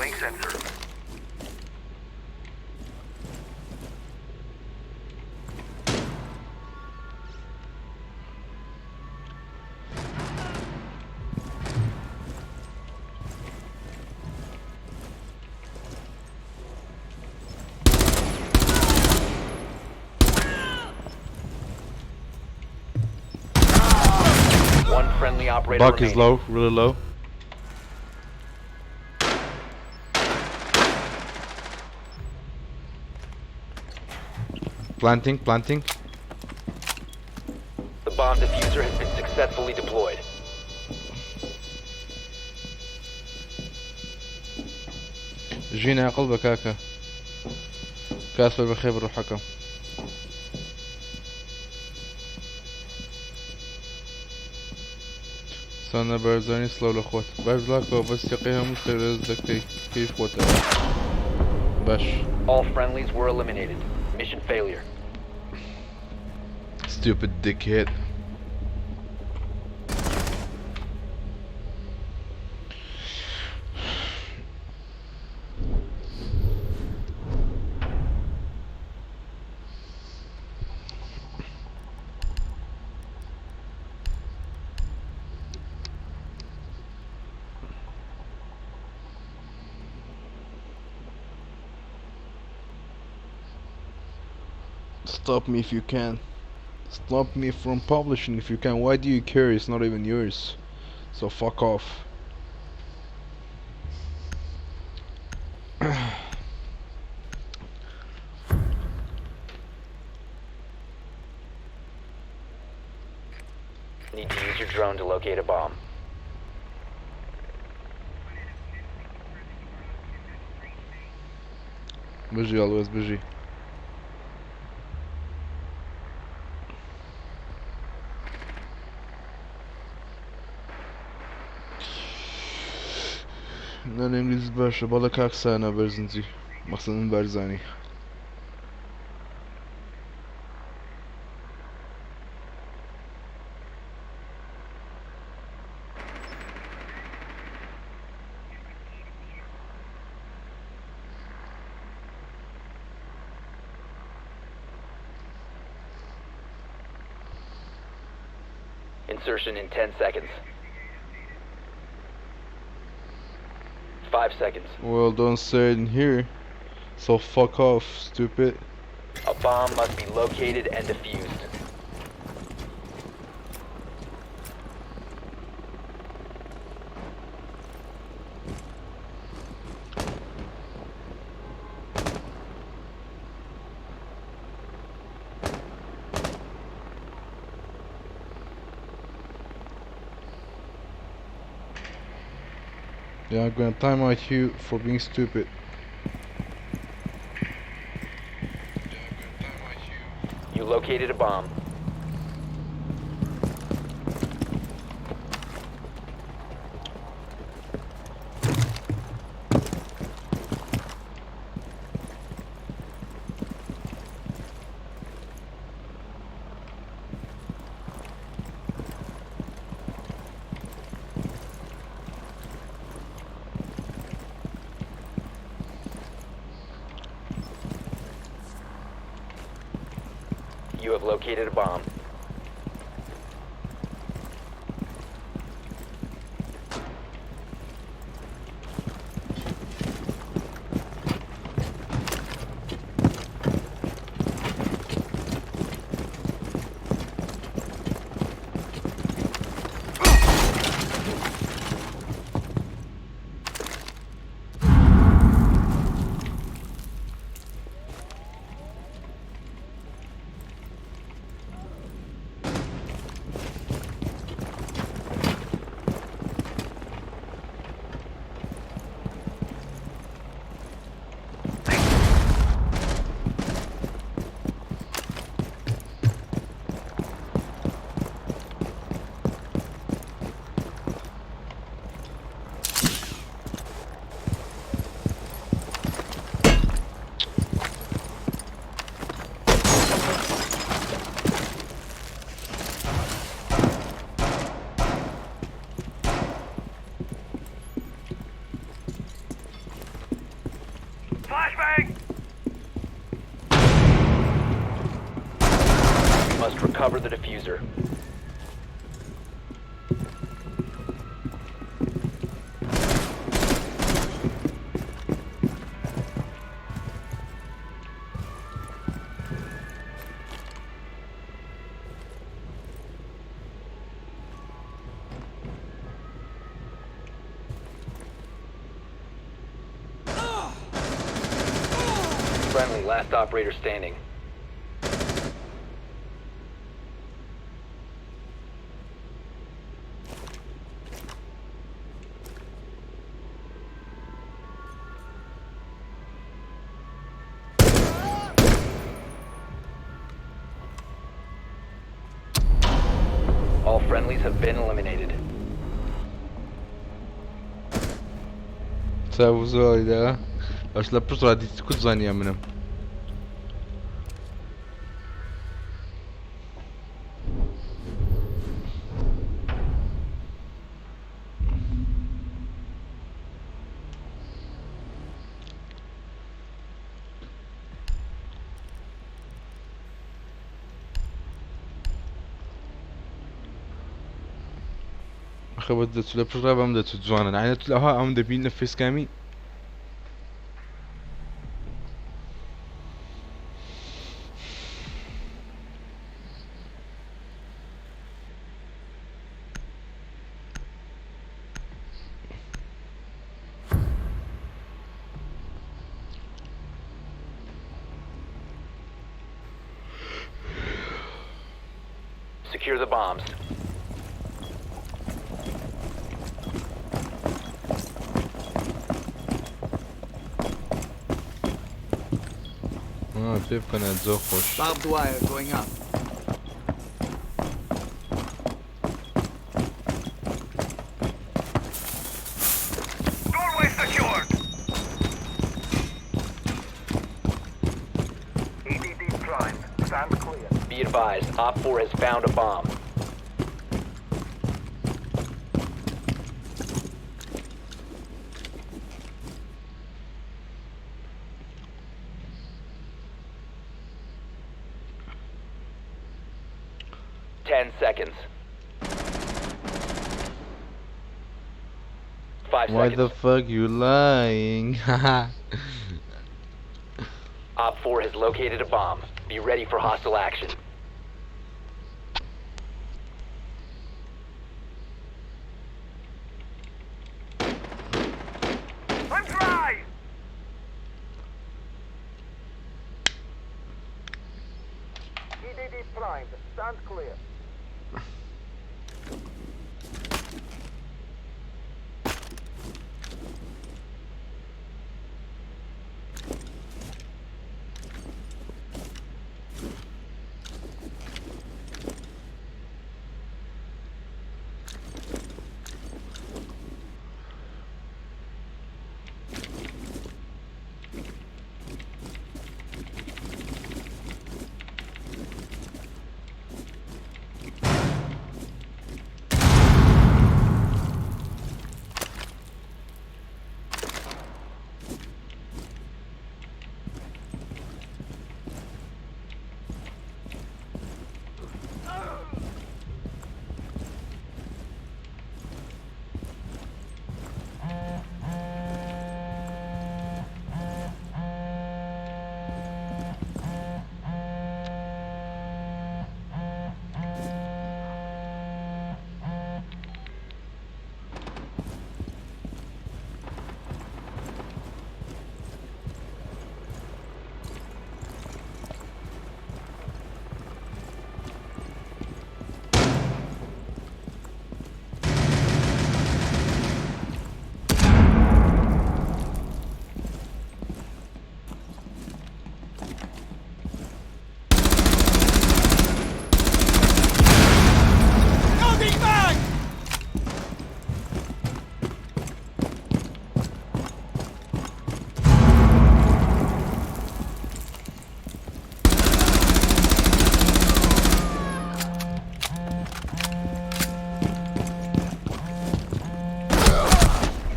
Deploying sensor. One friendly operator Buck is remaining. low, really low. Planting, planting. The bomb diffuser has been successfully deployed. جينا قلبك كاكا كاسبر بخير الحكم. سانا بارزاني سلاو لخوت باش لاكو بس يقيها مشتري دكتي كيف خوت باش. All friendlies were eliminated. Mission failure. Stupid dickhead. Stop me if you can. Stop me from publishing if you can. Why do you care? It's not even yours. So fuck off. Need to use your drone to locate a bomb. Busy always busy. نان ئینگلیزی باشە بەڵێ کاک سانا بەرزنجی مەخسەن من بارزانی. Insertion in 10 seconds. 5 seconds. Well, don't say it in here. So fuck off, stupid. A bomb must be located and defused. Yeah, I'm gonna time out you for being stupid. You located a bomb. You have located a bomb. Flashbang! You must recover the diffuser. Friendly, last operator standing. All friendlies have been eliminated. چاو زۆریدا باش لە پشت ڕادی کوت زانیە منم. خبر دەچوو لە پشت ڕا بەم دەچوو جوانە عینە تو لەها ئەم دەبین لە فێسکامی. Secure the bombs. پێ بکەنە زۆر خۆش. Barbed wire going up. Doorway secured! EDD primed. Stand clear. Be advised, Op 4 has found a bomb. 10 seconds. 5 Why seconds. the fuck you lying? Op 4 has located a bomb. Be ready for hostile action. I'm dry! EDD primed. Stand clear. Loading mag!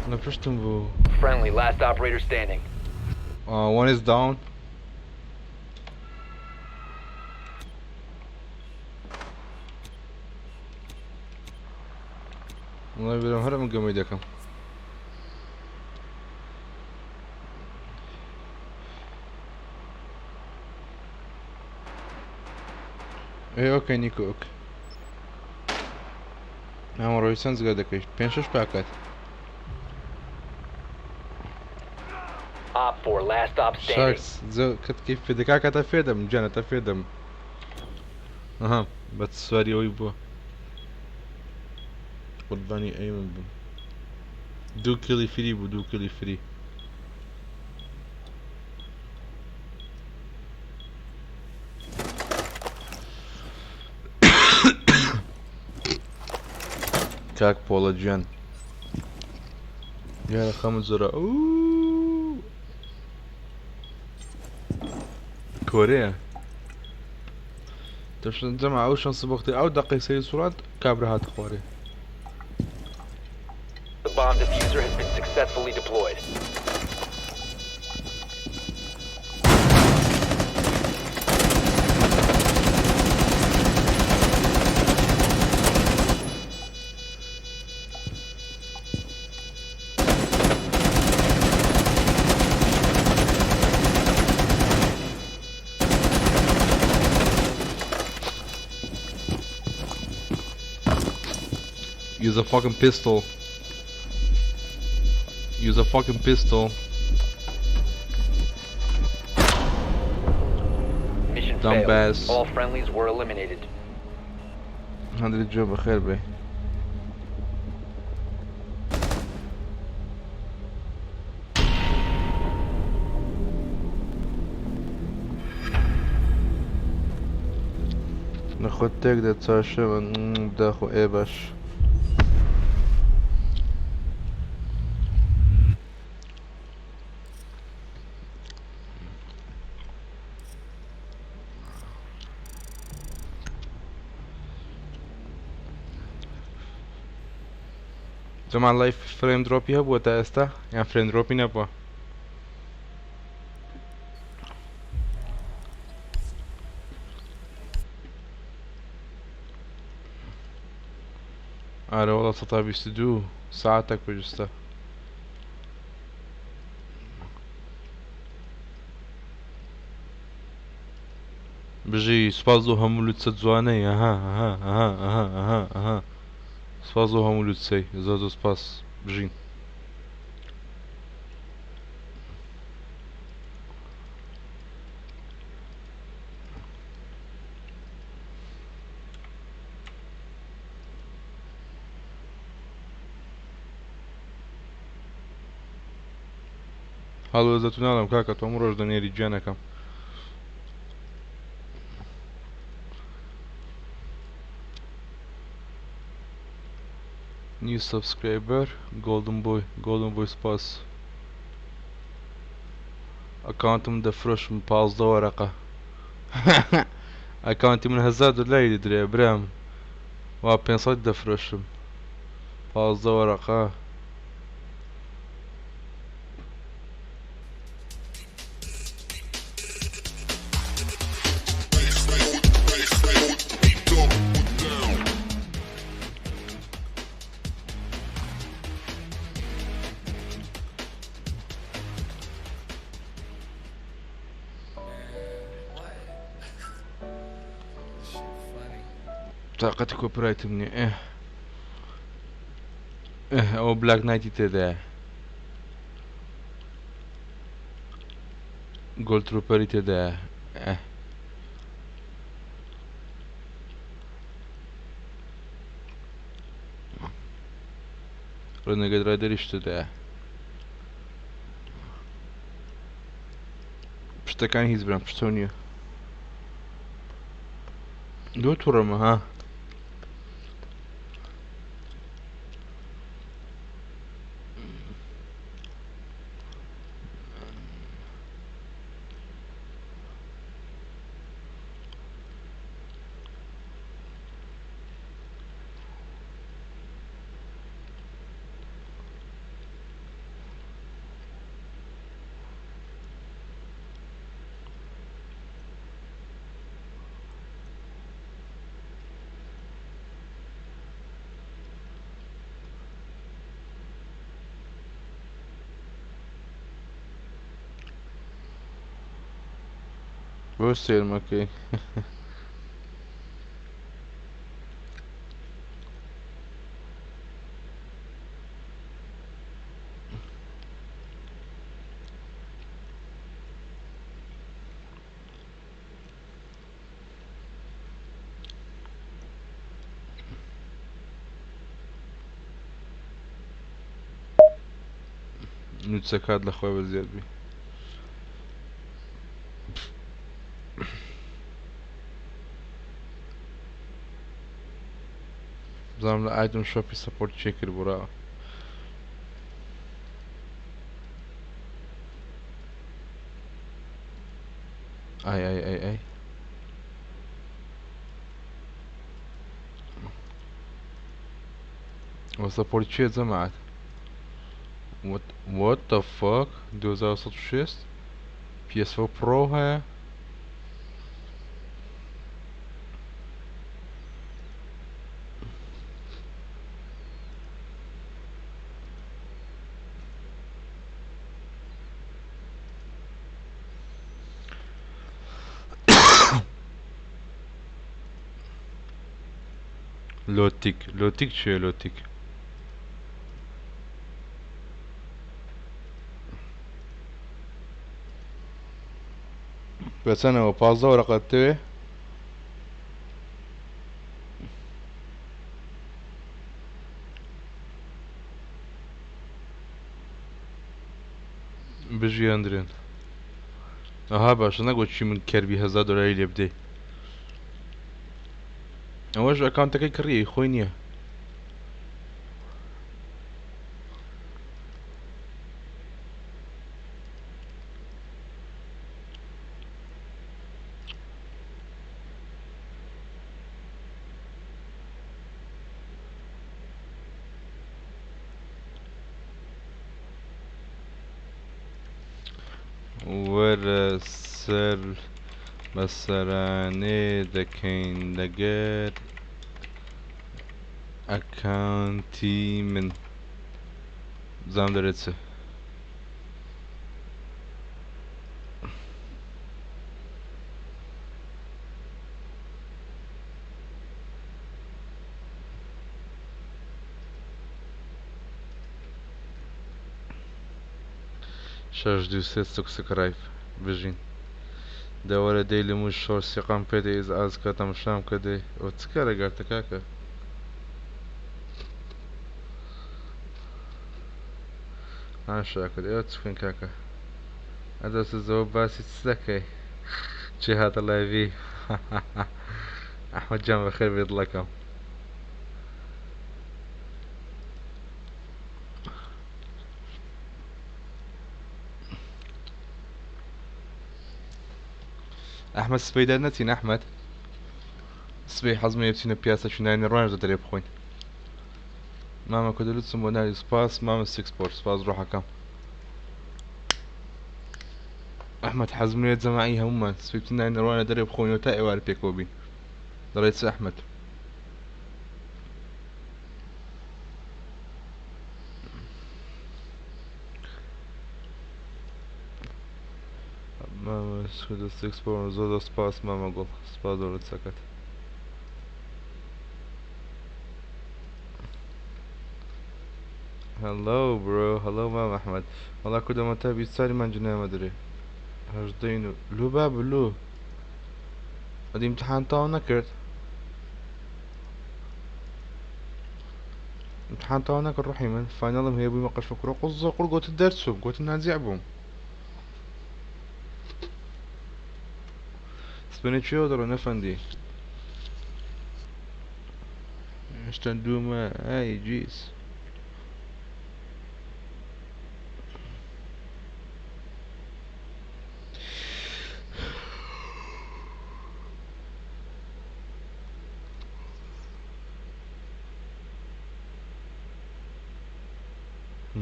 لە پشتم بوو. Friendly, last operator standing. One is down. وەڵای برام هەر ئەمن گەمەی دەکەم. ئێ ئۆکەی نیکۆ ئۆک. ئەمە ڕۆی چەند جگەر دەکەیت؟ پێنج شەش پاکەت. OpFor last stop standing. شاکس زۆ کەت کەیف پێ دەکا کاتە فێدەم گیانە تە فێدەم. ئەها بە سواری ئەوەی بووە. قوربانی ئەیمن بم. دوو کیڵی فری بوو دوو کیڵی فری. کاک پۆڵە گیان گیانە خەمت زۆرە ئوو کۆرەیە دەشن جەما ئەو شەنس بۆختی ئەو دەقەی سەری سوڕاند کابرا هاتە خوارێ. The bomb diffuser has been successfully deployed. Use a fucking pistol. Use a fucking pistol. Mission failed. Dumbass. All friendlies were eliminated. هەندێک جوێ بەخێر بێ. نەخۆت تێک دەچاشە داخۆ ئێ باش. جەماع لایف فرەیم درۆپی هەبووە تا ئێستا یان فرەیم درۆپی نەبووە؟ ئارە وەڵا 122 ساعتێک پێویستە. بژی سوپاس بۆ هەموو لوتسە جوانەی ئەها ئەها ئەها ئەها ئەها ئەها سوپاس بۆ هەموو لوتسەی زۆر زۆر سوپاس بژین. هەڵوێزە تو ناڵێم کاکە تۆ هەموو ڕۆژ دەنێری گیانەکەم. New subscriber Golden Boy Golden Boy سپاس ئەکاونتم دەفرۆشم 15 وەرەقە ئەکاونتی من 1000 دۆلاری دەدرێ برام وا 500 دەفرۆشم 15 وەرەقە. تاقەتی کۆپرایتم نییە ئێه ئێه ئەوە بلاک نایتی تێدایە گۆل تروپەری تێدایە ئێه ڕێنەگەد ڕایدەریش تێدایە پشتەکان هیچ برام پشتەو نییە لۆ توڕەمە ها. بۆ سێرمەکەی. نوچەکات لە خۆی بەزیاد بی. بزانم لە ئایتم شۆپی سەپۆرت چێ کرد بڕا. ئای ئای ئای ئای وە سەپۆرت چیە جەماعەت؟ What what the fuck 2160 PS4 Pro هەیە. لۆتیک لۆتیک چییە لۆتیک؟ بەچەنەوە 15 وەرەقەت تەوێ؟ بژی ئەندرێن. ئەها باشە نەگۆ چی من کەربی 1000 دۆلاری لێ بدەی. ئەوەش ئەکاونتەکەی کڕی خۆی نییە. وەرە سەر بەسەرانێ دەکەین لەگەر ئەکاونتی من. بزانم دەرێت چ. شەش دوو سێ سوکسکرایب بژین. دەوەرە دەیلی موش شۆر سیقام پێ دەی ئیزعاج کە تەمشام کە دەی ئەوە چ کارە گارتە کاکە؟ هاشا کرد ئێوە چ بکەن کاکە؟ ئەجا سزەوە باسی چ دەکەی؟ چی هاتە لایڤی؟ ئەحمەد گیان بەخێر بێ دڵەکەم. ئەحمەد سبەی دەرنەچین ئەحمەد؟ سبەی حەزم لێیە بچینە پیاسە چونانی ڕۆیان دەرێ بخۆین. مامە کۆدەلوتسم بۆ ناری سپاس مامە سیکس پۆر سپاس ڕۆحەکەم. ئەحمەد حەزم لێیە جەماعی هەموومان سبەی بچین نانی ڕۆیان دەرێ بخۆین و تا ئێوارە پێکەوە بین. دەڵێ چ ئەحمەد؟ مامە سودە سکس پۆر زۆر زۆر سپاس مامە گوڵ سپاس زۆر چەکەت. Hello bro hello مام ئەحمەد وەڵا کوردەمە تا 24 مانگی نامە درێ هەژدەین و لۆ بابە لۆ ئەدی امتحان تەواو نەکرد امتحان تەواو نەکرد ڕۆحی من فاینەڵم هەیە بوویمە قەشمە کوڕە قوزە قوڕ گۆتت دەرچووم گۆتم ناجیع بووم سپێنێ کوێوە دەڕۆن ئەفەندی هێشتا دوومە ئای جیس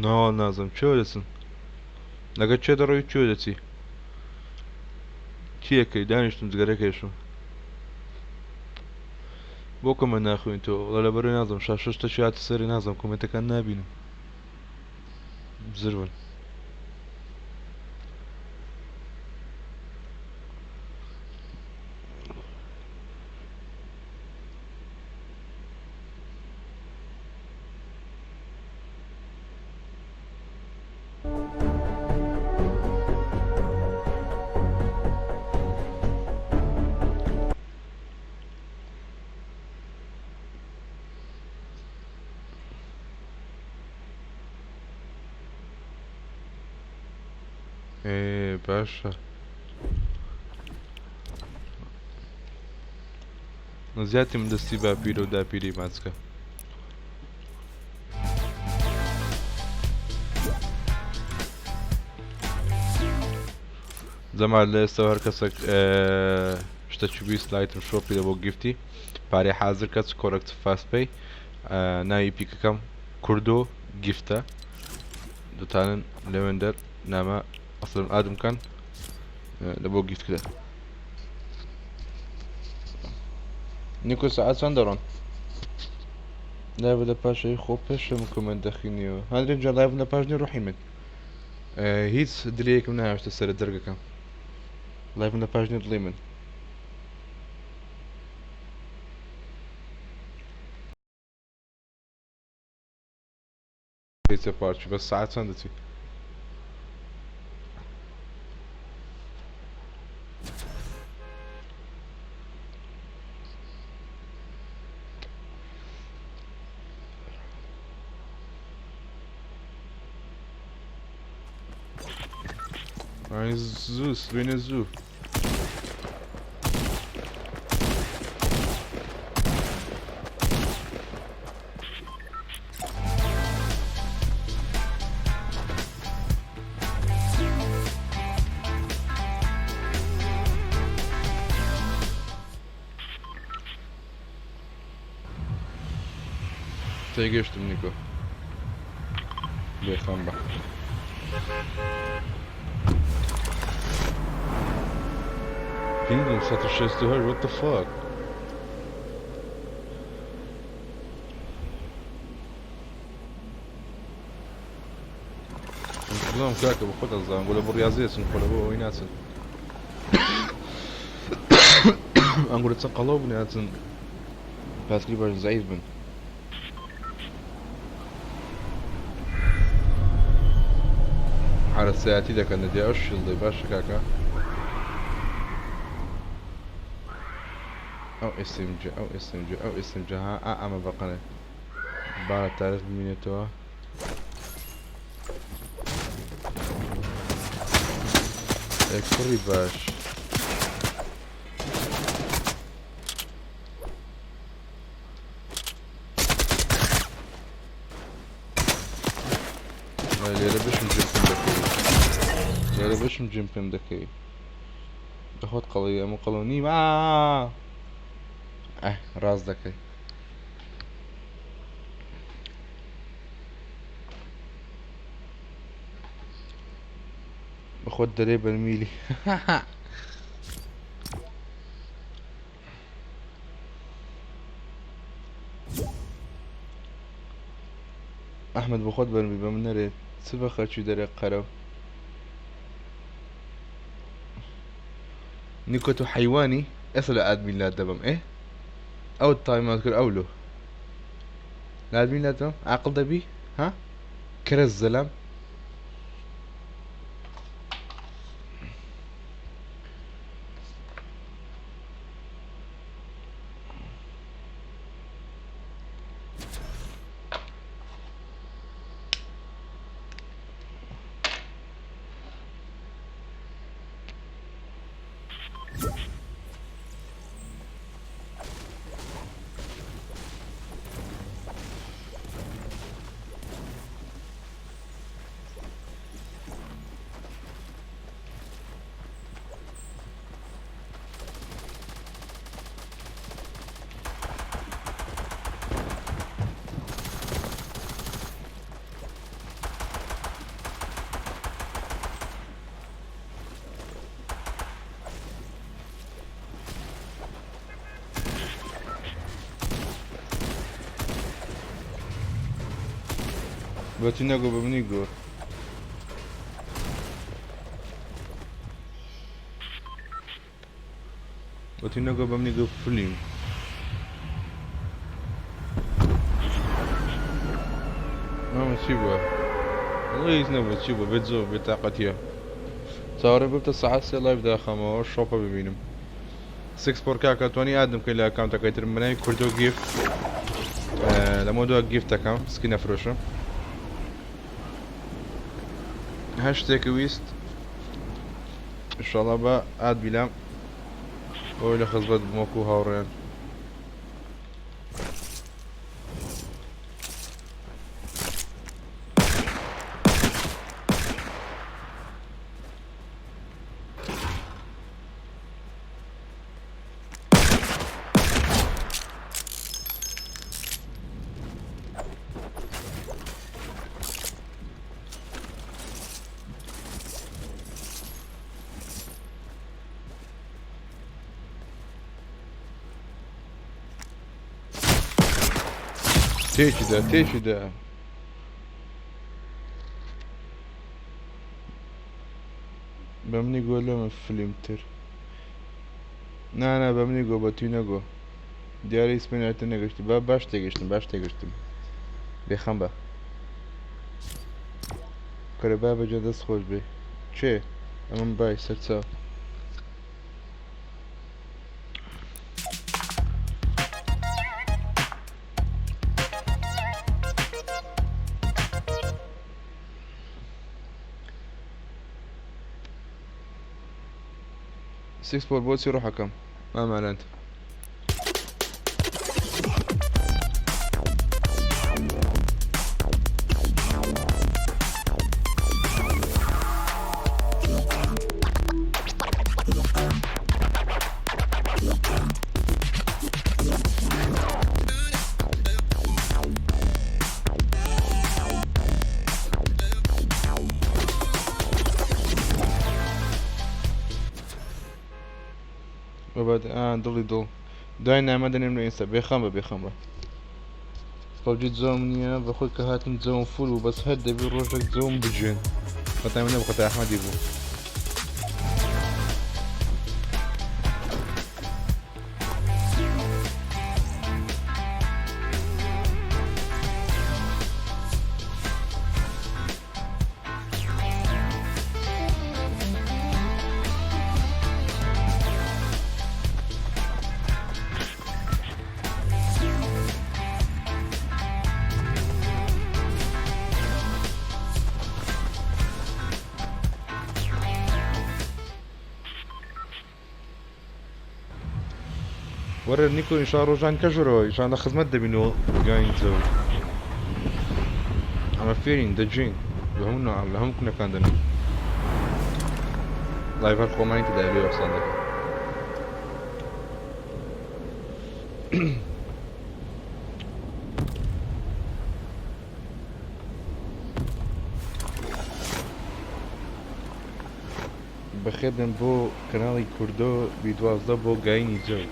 ناوە نازم کوێوە دەچن لەگە کوێ دەڕۆی کوێ دەچی چیەکەی دانیشتم جگەرە کێشم بۆ کۆمێنت ناخوێنیتەوە وەڵا لەبەرەوەی نازم شاشە شتەکی هاتە سەری نازم کۆمێنتەکان نابینم بزربن. ئێ باشە زیاتر من دەستی باپیرە و داپیرەی ماچکە. جەمال لە ئێستاوە هەر کەسێک شتەکی ویست لە item shop ی لە بۆ gift ی پارەی حازر کە چ کۆرەک چ fast pay ناوی پیکەکەم کوردۆ gift ە دەتانن لەوێندەر نامە ئەسڵم add م کەن لە بۆ gift کرا نیکۆ سەعات چەند دەڕۆن live لە پاشەی خۆ پێشم comment دەخینیەوە هەندێک جار live لە پاش نیە ڕۆحی من هیچ درەیەکم ناهێشتە سەر دەرگەکەم live م لە پاش نیە دڵی من. دەچێ پارکی بەس سەعات چەند دەچی؟ ئای زوو سبەینێ زوو. تێگەشتم نیکۆ بێخەم بە. ping م 168 what the fuck. بڵام کاکە بە خۆت ئەزانم بۆ لە بڕیازێ چن خۆ لە بۆ ئەوەی ناچن ئەنگۆ لە چەند قەڵەو بوون ناچن پاسکلی باش زەعیف بن. عەرەسایەتی دەکەن لە دیا شیڵدەی باشە کاکە ئەو SMG ئەو SMG ئەو SMG ها ئا ئەمە بەقەنێ با لە تاریخ بمینێتەوە ئێ کوڕی باش لێرە بشم جێم پێم دەکەی لێرە بشم جێم پێم دەکەی بەخۆت قەڵەوی ئەمە قەڵەو نیم ئە ڕاست دەکەی بەخۆت دەرێ بەرمیلی ئەحمد بەخۆت بەرمی بە من نەرێ چ بە خەرچی دەرێ قەرەو نیکۆ تۆ حەیوانی ئێستا لە ئادمین لات دەبم ئێ ئەو تایمات کرد ئەو لۆ لە ئادمین لات دەبم عاقڵ دەبی ها کەرەس زەلام بەچی نەگۆ بە منی گۆ. بەچی نەگۆ بە منی گۆ فلیم. مامە چی بووە؟ وەڵڵا هیچ نەبوو چی بووە بێ جۆ بێ تاقەتیە. چاوەڕێ ببتە سەعات سێ live داخەمەوە shop ە ببینم. سکس پۆر کاکە توانی add م بکەی لە account ەکەی ترم بەناوی کوردۆ gift لەمە دوا gift ەکەم skin ئەفرۆشم هەر شتێکە ویست ئیشەڵا بە ئاد بیلام ئەوەی لە خزمەت بم وەکو هاوڕێیان. تێکی دا تێکی دا. بە منی گۆ لەمە فلیمتر. نا نا بە منی گۆ بە توی نەگۆ. دیارە ئیسپانیاتە نەگەشتی با باش تێگەشتم باش تێگەشتم. بێخەم بە. کەرە با بەجێ دەست خۆش بێ. کێ؟ ئەمن بای سەرچاو. سيكس بول بوتسي روح حكم ما معنى انت. وبعد دڵی دڵ دوای نامە دەنێم لە ئینستا. بێخەم بە بێخەم بە. پەبجی جەوم نییە بەخۆی کە هاتم جەوم فول بوو بەس هەر دەبی ڕۆژێک جەوم بجوێن. خەتای من نەبوو خەتای ئەحمەدی بوو. وەرە نیکۆ ئینشا ڕۆژان کەژەرەوە ئیشان لە خزمەت دەبینەوە گاین زەوی. ئەمە فێرین دەجین لە هەموو نوع لە هەموو کونەکان دەنێن. لایڤ هەر خۆمانی تێدایە لێ وەسان دەکەن. بەخێربێن بۆ کەناڵی کوردۆ بی 12 بۆ گاینی جەو.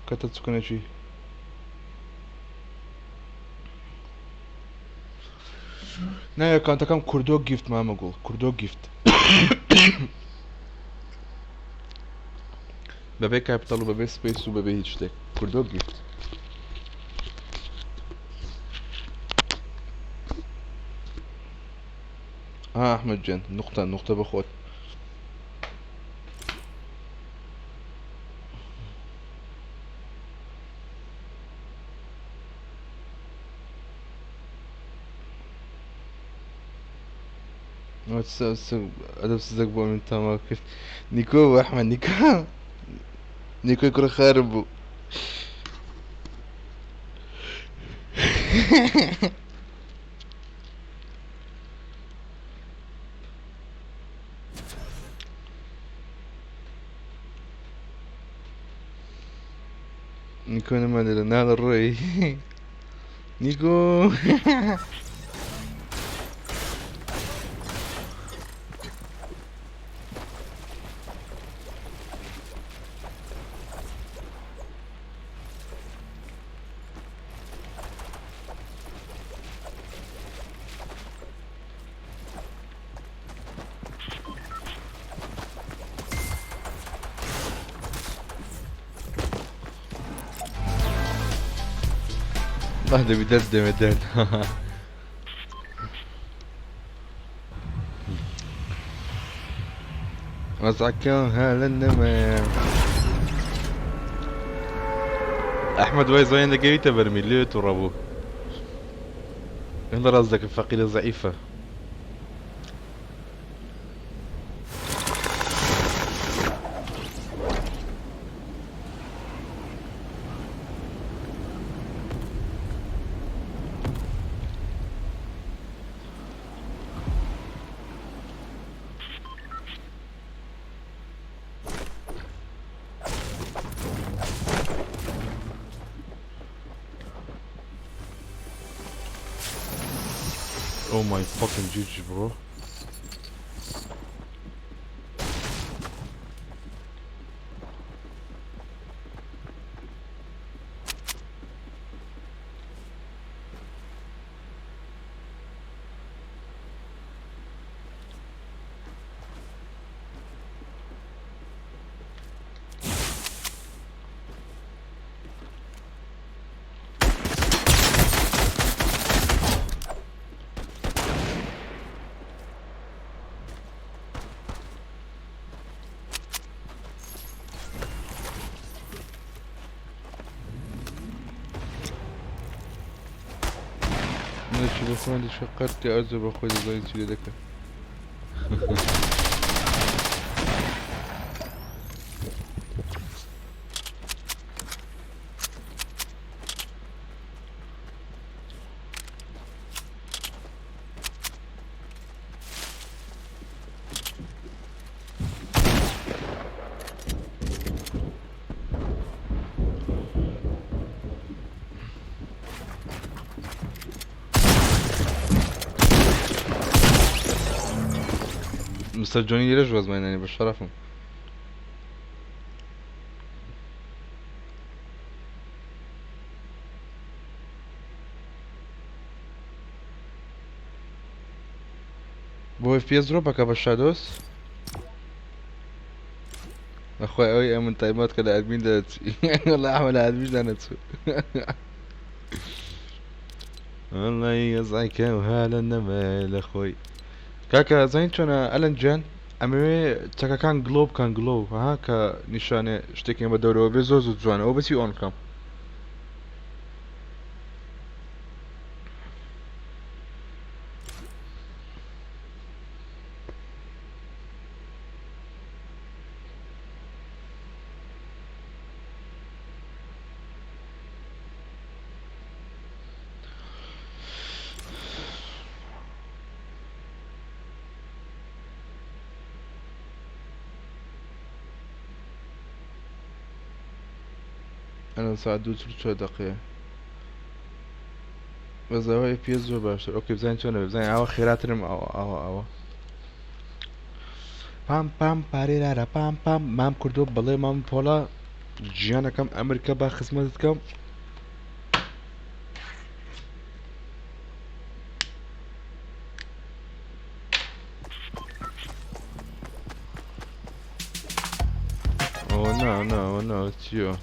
کەتە چکنەکی ناوی ئەکاونتەکەم کوردۆ گیفت مامە گوڵ کوردۆ گیفت بەبێ کاپیتەڵ و بەبێ سپەیس و بەبێ هیچ شتێک کوردۆ گیفت. ها ئەحمەد جێن نقطە نقطە بەخۆت. ئەدەب سزەک بۆ من تاما کرد. نیکۆ بوو ئەحمەد نیکۆ نیکۆی کوڕە خارم بوو. نیکۆ نەما لێرە ناڵە ڕۆی نیکۆ. وەڵا دەبی دەرد دەمێ دەرد. ئەحمەد وای زانین دەکەویتە بەرمی لێ توڕە بوو هەندە ڕاست دەکە فەقیرە زەعیفە. Oh my fucking GG bro. منیش بە خۆیان دیشە قەرتی ئەرزە بە خۆی دەزانین چی لێ دەکەن. مستەر جۆنی لێرەش وەزمانانی بە شەرەفم. بۆ FPS درۆپەکە بە شادۆس ئەخوای ئەوەی ئەمن تایمات کە لە ئەدمین دەچی وەڵا ئەحمە لە ئەدمیش دانەچوو. والله يزعك وهالا نەمایە لە خۆی. کاکە زانین چۆنە ئەلەن گیان ئەمەوێ چەکەکان گلۆ بکەن گلۆ ها کە نیشانێ شتێکیان بە دەورەوە بێ زۆر زۆر جوانە ئەوە بەچی ئۆن بکەم. ئەنا ساعت دوو چل و چوار دەقەیە بەس ئەوە FPS زۆر باشتر ئۆکەی بزانین چۆنە بزانین ئاوە خێراترم ئاوە ئاوە ئاوە پام پام پارێرارە پام پام مام کردو بەڵێ مام پۆڵا گیانەکەم ئەمرکە با خزمەتت کەم. ئەوە نا نا ئەوە نا چییە؟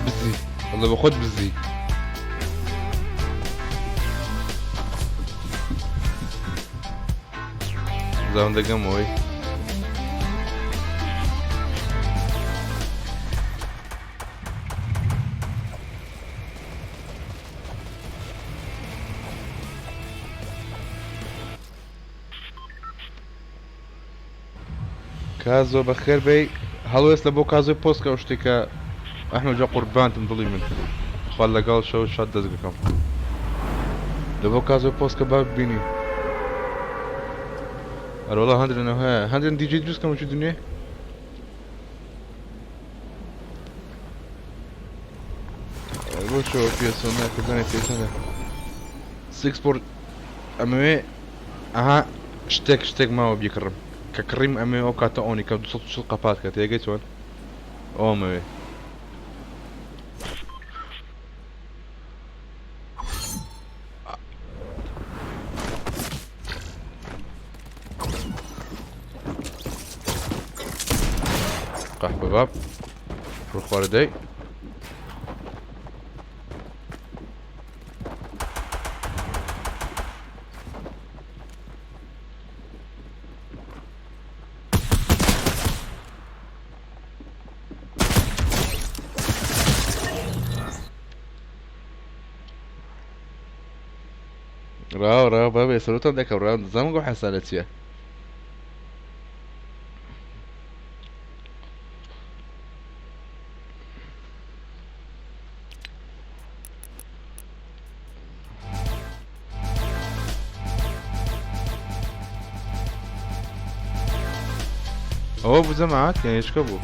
بزی والله بە خۆت بزی. زاوم دەگەمەوەی. کازۆ بەخێر بێی هەڵوێست لە بۆ کازۆی پۆست کە ئەو شتێک کە ئەحمەد جا قوربانتم دڵی من خوا لەگەڵ شەو شاد دەستگەکەم لە بۆ کازۆی پۆست کە با ببینی ئەرەوەڵا هەندرێن هەیە هەندرێن دیجی دروست کەم چی دنیێ بۆ شەوە پێسۆ ناکردانی پێسەنە سیکس پۆر ئەمەوێ ئەها شتێک شتێک ماوە بیکڕم کە کڕیم ئەمەوێ ئەو کاتە ئۆنی کەم 240 قەپات کە تێگەی چۆن ئەوەمەوێ. قەحپە باب ڕوو خوارە دەی. ڕاو ڕاو بابێ سەرۆتان دەکەم ڕاو دەزانم گۆ حەسانە چییە. ئەوە بوو جەماعەت یان هێچکە بوو؟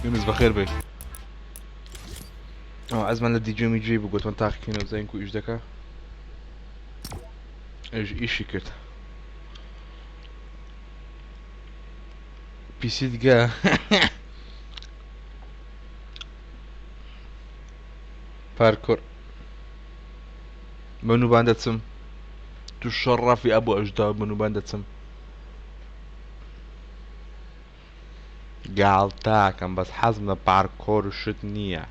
یونس بەخێر بێی. ئەو عەزمان لە دیجێ میجێ بوو گوتمان تاقیکەینەوە بزانین کو ئیش دەکا ئەویش ئیشی کرد پیسیت گە پارکۆر بەنوبان دەچم تو شەڕافی ئەبوو ئەژدا بەنوبان دەچم گاڵتاکەم بەس حەزم لە پارکۆر و شت نییە.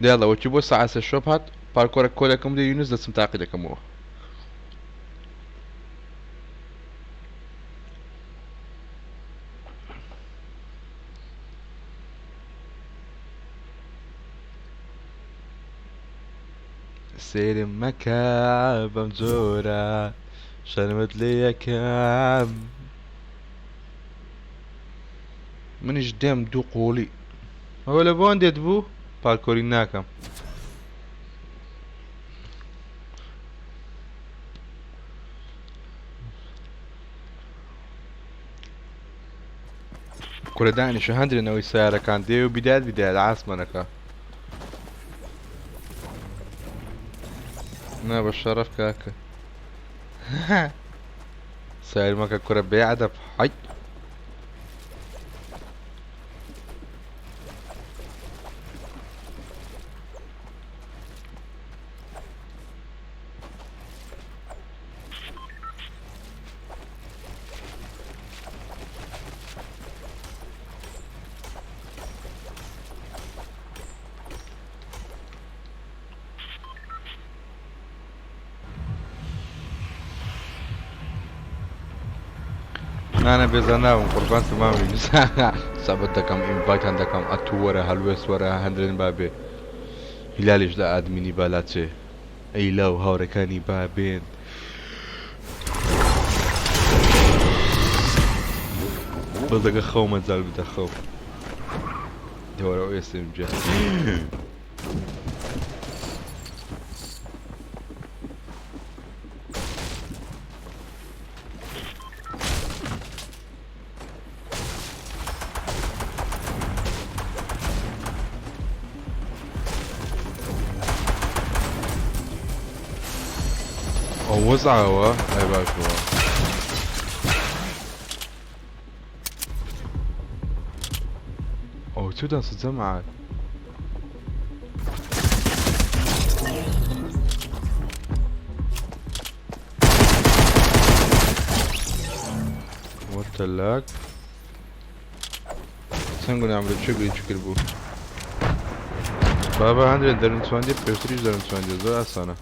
دێڵە وەکی بۆ سەعات سێ شۆپ هات پارکۆرە کۆدەکەم دێ یونس دەچم تاقی دەکەمەوە. سەیرم مەکە بەم جۆرە شەرمت لێ یەکەم. منیش دێم دوو قۆڵی. ئەوە لە بۆن دێت بوو پارکۆری ناکەم. کورە دانیشە هەندرێنەوەی سیارەکان دێ و بیدایەت بیدایەت عاسمەنەکە. نا بە شەرەف کاکە سەیر مەکە کورە بێ ئەدەب حەی. نانا بێزار نابم قوربان تمام سابت دەکەم ئینڤایتان دەکەم ئەتوو وەرە هەلوێست وەرە هەندرێن با بێ هیلالیش لە ئادمینی با لاچێ ئەی لاو هاوڕێکانی با بێن. بەس دەگە خەو مەجال بدە خەو دەوەرە ئەو ئێسێم جێ. ئەو وەزعەوە ئەی باش بووە. ئەو چودان سە جەماعەت. What the lag? چەند گوناهم لە کوێ بری چ کرد بوو؟ بابا هەندێک دەرمتواندی پێشتریش دەرمتواندی زۆر ئاسانە.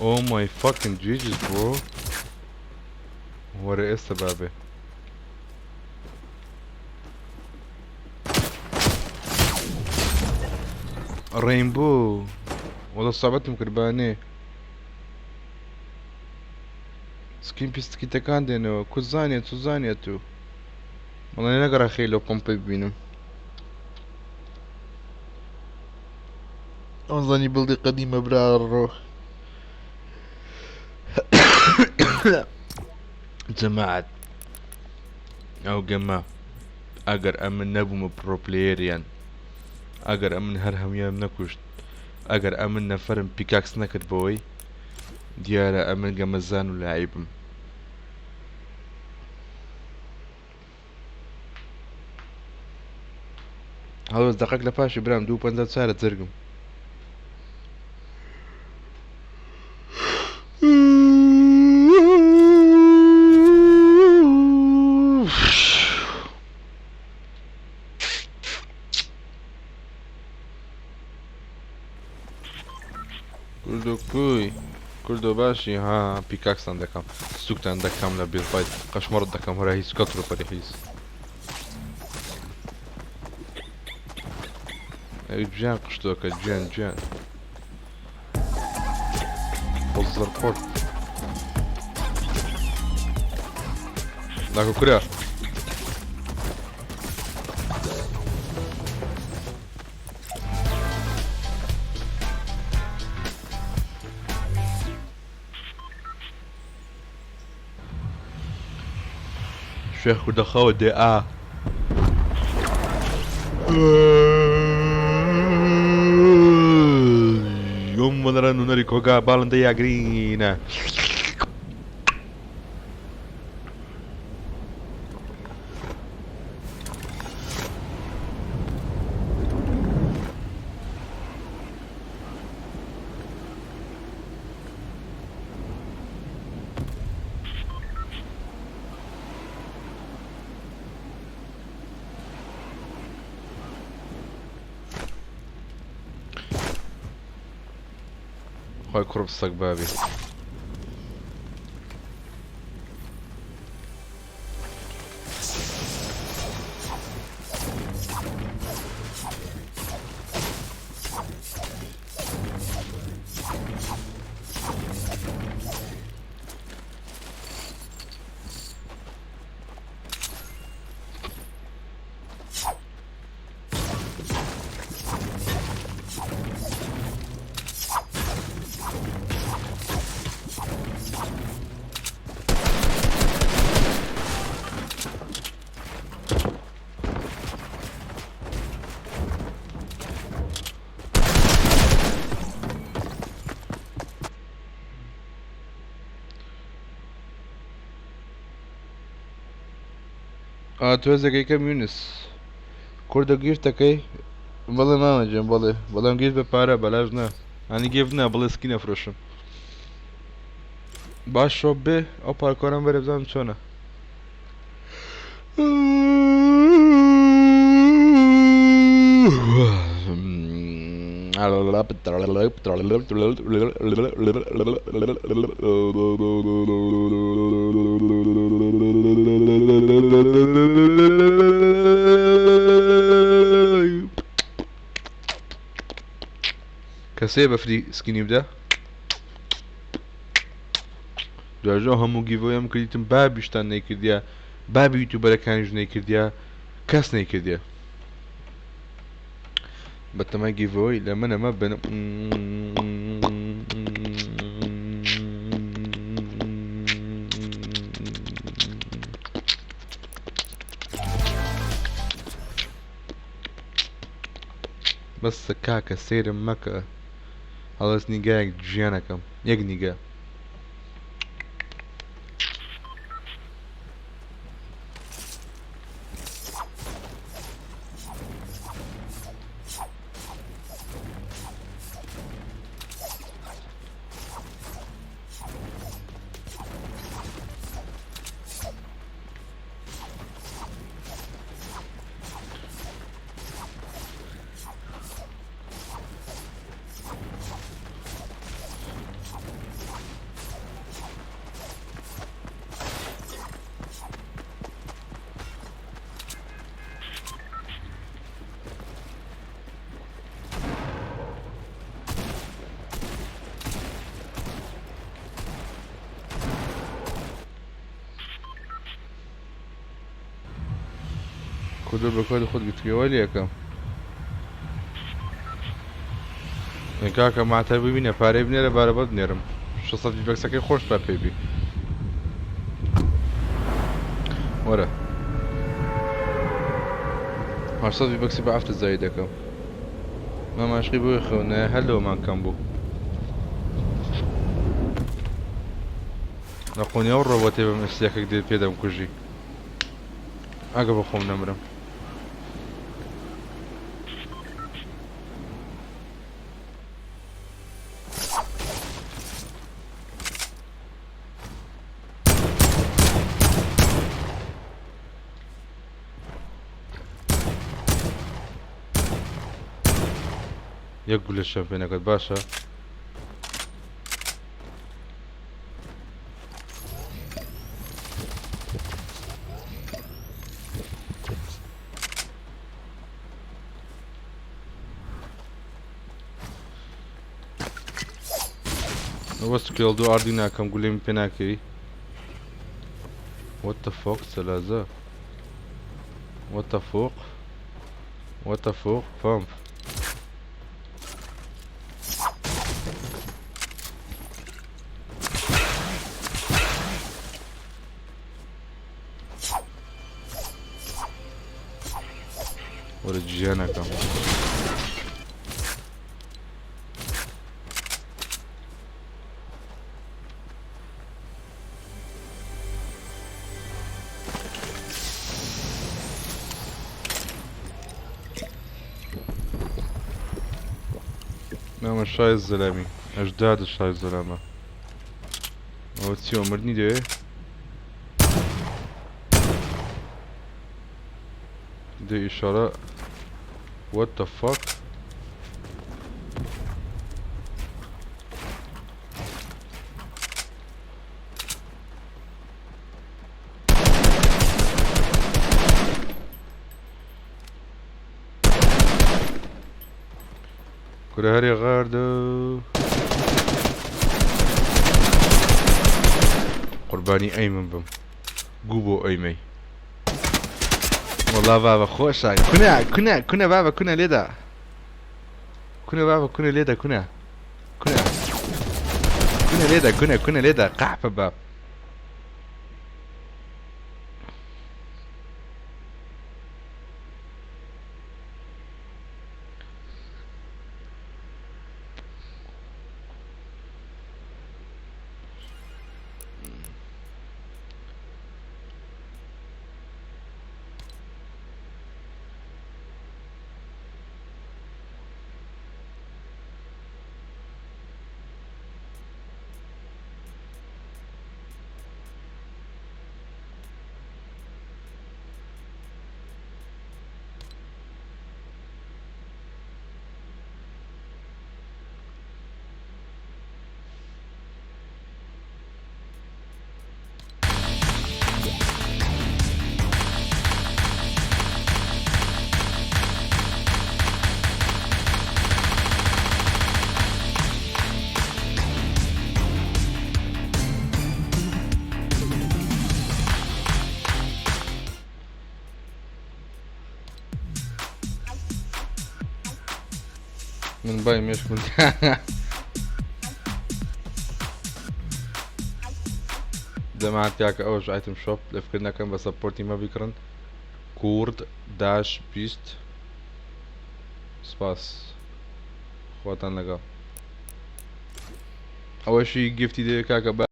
Oh my fucking Jesus bro. وەرە ئێستا بابێ. ڕەینبۆ وەڵا سابەتم کرد بانێ سکین پیستکیتەکان دێنەوە کوزانێ چزانێ تو وەڵا نەگەڕا خێ لەو پۆمپەی ببینم ئەوزانی بڵدی قەدیمە برا ڕۆ جەماعەت ئەو گەمە ئەگەر ئەمن نەبوومە پرۆپلەیەریان ئەگەر ئەمن هەر هەمویان نەکوشت ئەگەر ئەمن نەفەرم پیکاکس نەکرد بۆی دیارە ئەمن گەمەزان و لاعیبم هەڵوێست دەقەک لە پاشی برام دوو پەنجا چارە جەرگم. کوردۆ کوی کوردۆ باشی ها پیکاکسان دەکەم سوکتان دەکەم لە بیرفایت قەشمەڕت دەکەم هەرا هیچ کەتر و پەری حیز. ئەی گیان قشتۆکە گیان گیان بەزەر قۆرت ناکۆ کورە شێخ کوردە خەوە دێ ئا. یۆم وەنەرە نونەری کۆگا باڵندە یاگرینە. خۆی کوڕ سەگ بابی. ئا تۆزێک یکەم یونس کوردە گیفتەکەی بەڵێ مامە گیان بەڵێ بەڵام gift بە پارە بەلاش نا ئەنی gift نا بڵێ skin ئەفرۆشم باش shop بێ ئەو پارکۆرەم بەرێ بزانم چۆنە. کەسێ بەفری skin ی بدە دواژە هەموو giveaway م کردیتم بابیشتان نەیکردە بابی یوتیوبەرەکانیش نەیکردە کەس نەیکردە بەتەمای giveaway لە منە مەبن. بەسە کاکە سەیرم مەکە هەڵەس نیگایەک ژیانەکەم یەک نیگا. کوردۆ بە کۆدی خۆت گوتگەوە لەکەم کاکە ماتە ببینە پارەی بنێرە بارە بۆت بنێرم 600 ڤیبەکسەکەی خۆش با پێ بی وەرە 800 ڤیبەکسی بە عەفتە زای دەکەم ماماشقی بۆی خەونە هەر لەوەمان کەم بوو لە قۆنی ئەو ڕۆبۆتێ بم ئێستیەکەک دێت پێ دەمکوژی ئەگە بە خۆم نەمرم. یەک گولە شەم پێ نەکرد باشە. وەس کێڵ دوو ئاردی ناکەم گولێمی پێ ناکەوی. What the fuck سەلازە What the fuck What the fuck pump وەرە گیانەکەم. نامە شای زەلامی ئەژداد شای زەلامە ئەوە چیەوە مردنی دەوێ دێ ئیشارە What the fuck کورە هەرێ غاردە قوربانی ئەیمن بم گوو بۆ ئەیمەی وەڵا بابە خۆشە کونە کونە کونە بابە کونە لێدا کونە بابە کونە لێدە کونە کونە کونە لێدە کونە کونە لێدە قەحپە باب. من بای مێشکم جەماعەت کاکە ئەوەش ئایتم شۆپ لە فکر نەکەم بە سەپۆرتی مە بیکڕن کورد داش 20 سپاس خواتان لەگەڵ ئەوەشی گفتی دەوێ کاکە بە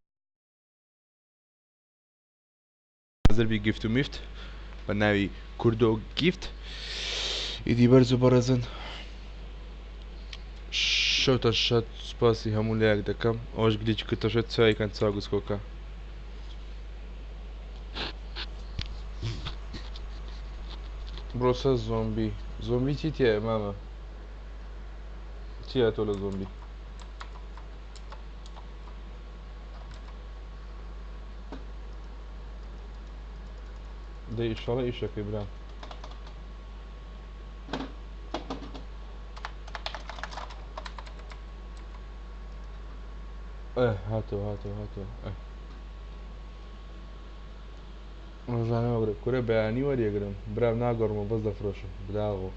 زەربی گفت و میفت بە ناوی کوردۆ گیفت ئیدی بەرز و بەڕێزن شەوتان شاد سوپاسی هەموو لایەک دەکەم ئەوەش گلیچ کردتەشێت چایکەن چاوگسکۆکە بڕۆ سەر زۆمبی زۆمبی چی تایە مامە چی تۆ لە زۆمبی دەی ئیشەڵە ئیشەکەی برام ئە هاتەوە هاتەوە هاتەوە ئە ڕۆژانە وەگرە کورە بەیانی وەریەگرم برام ناگۆڕمەوە بەس دەفرۆشم بداغۆ.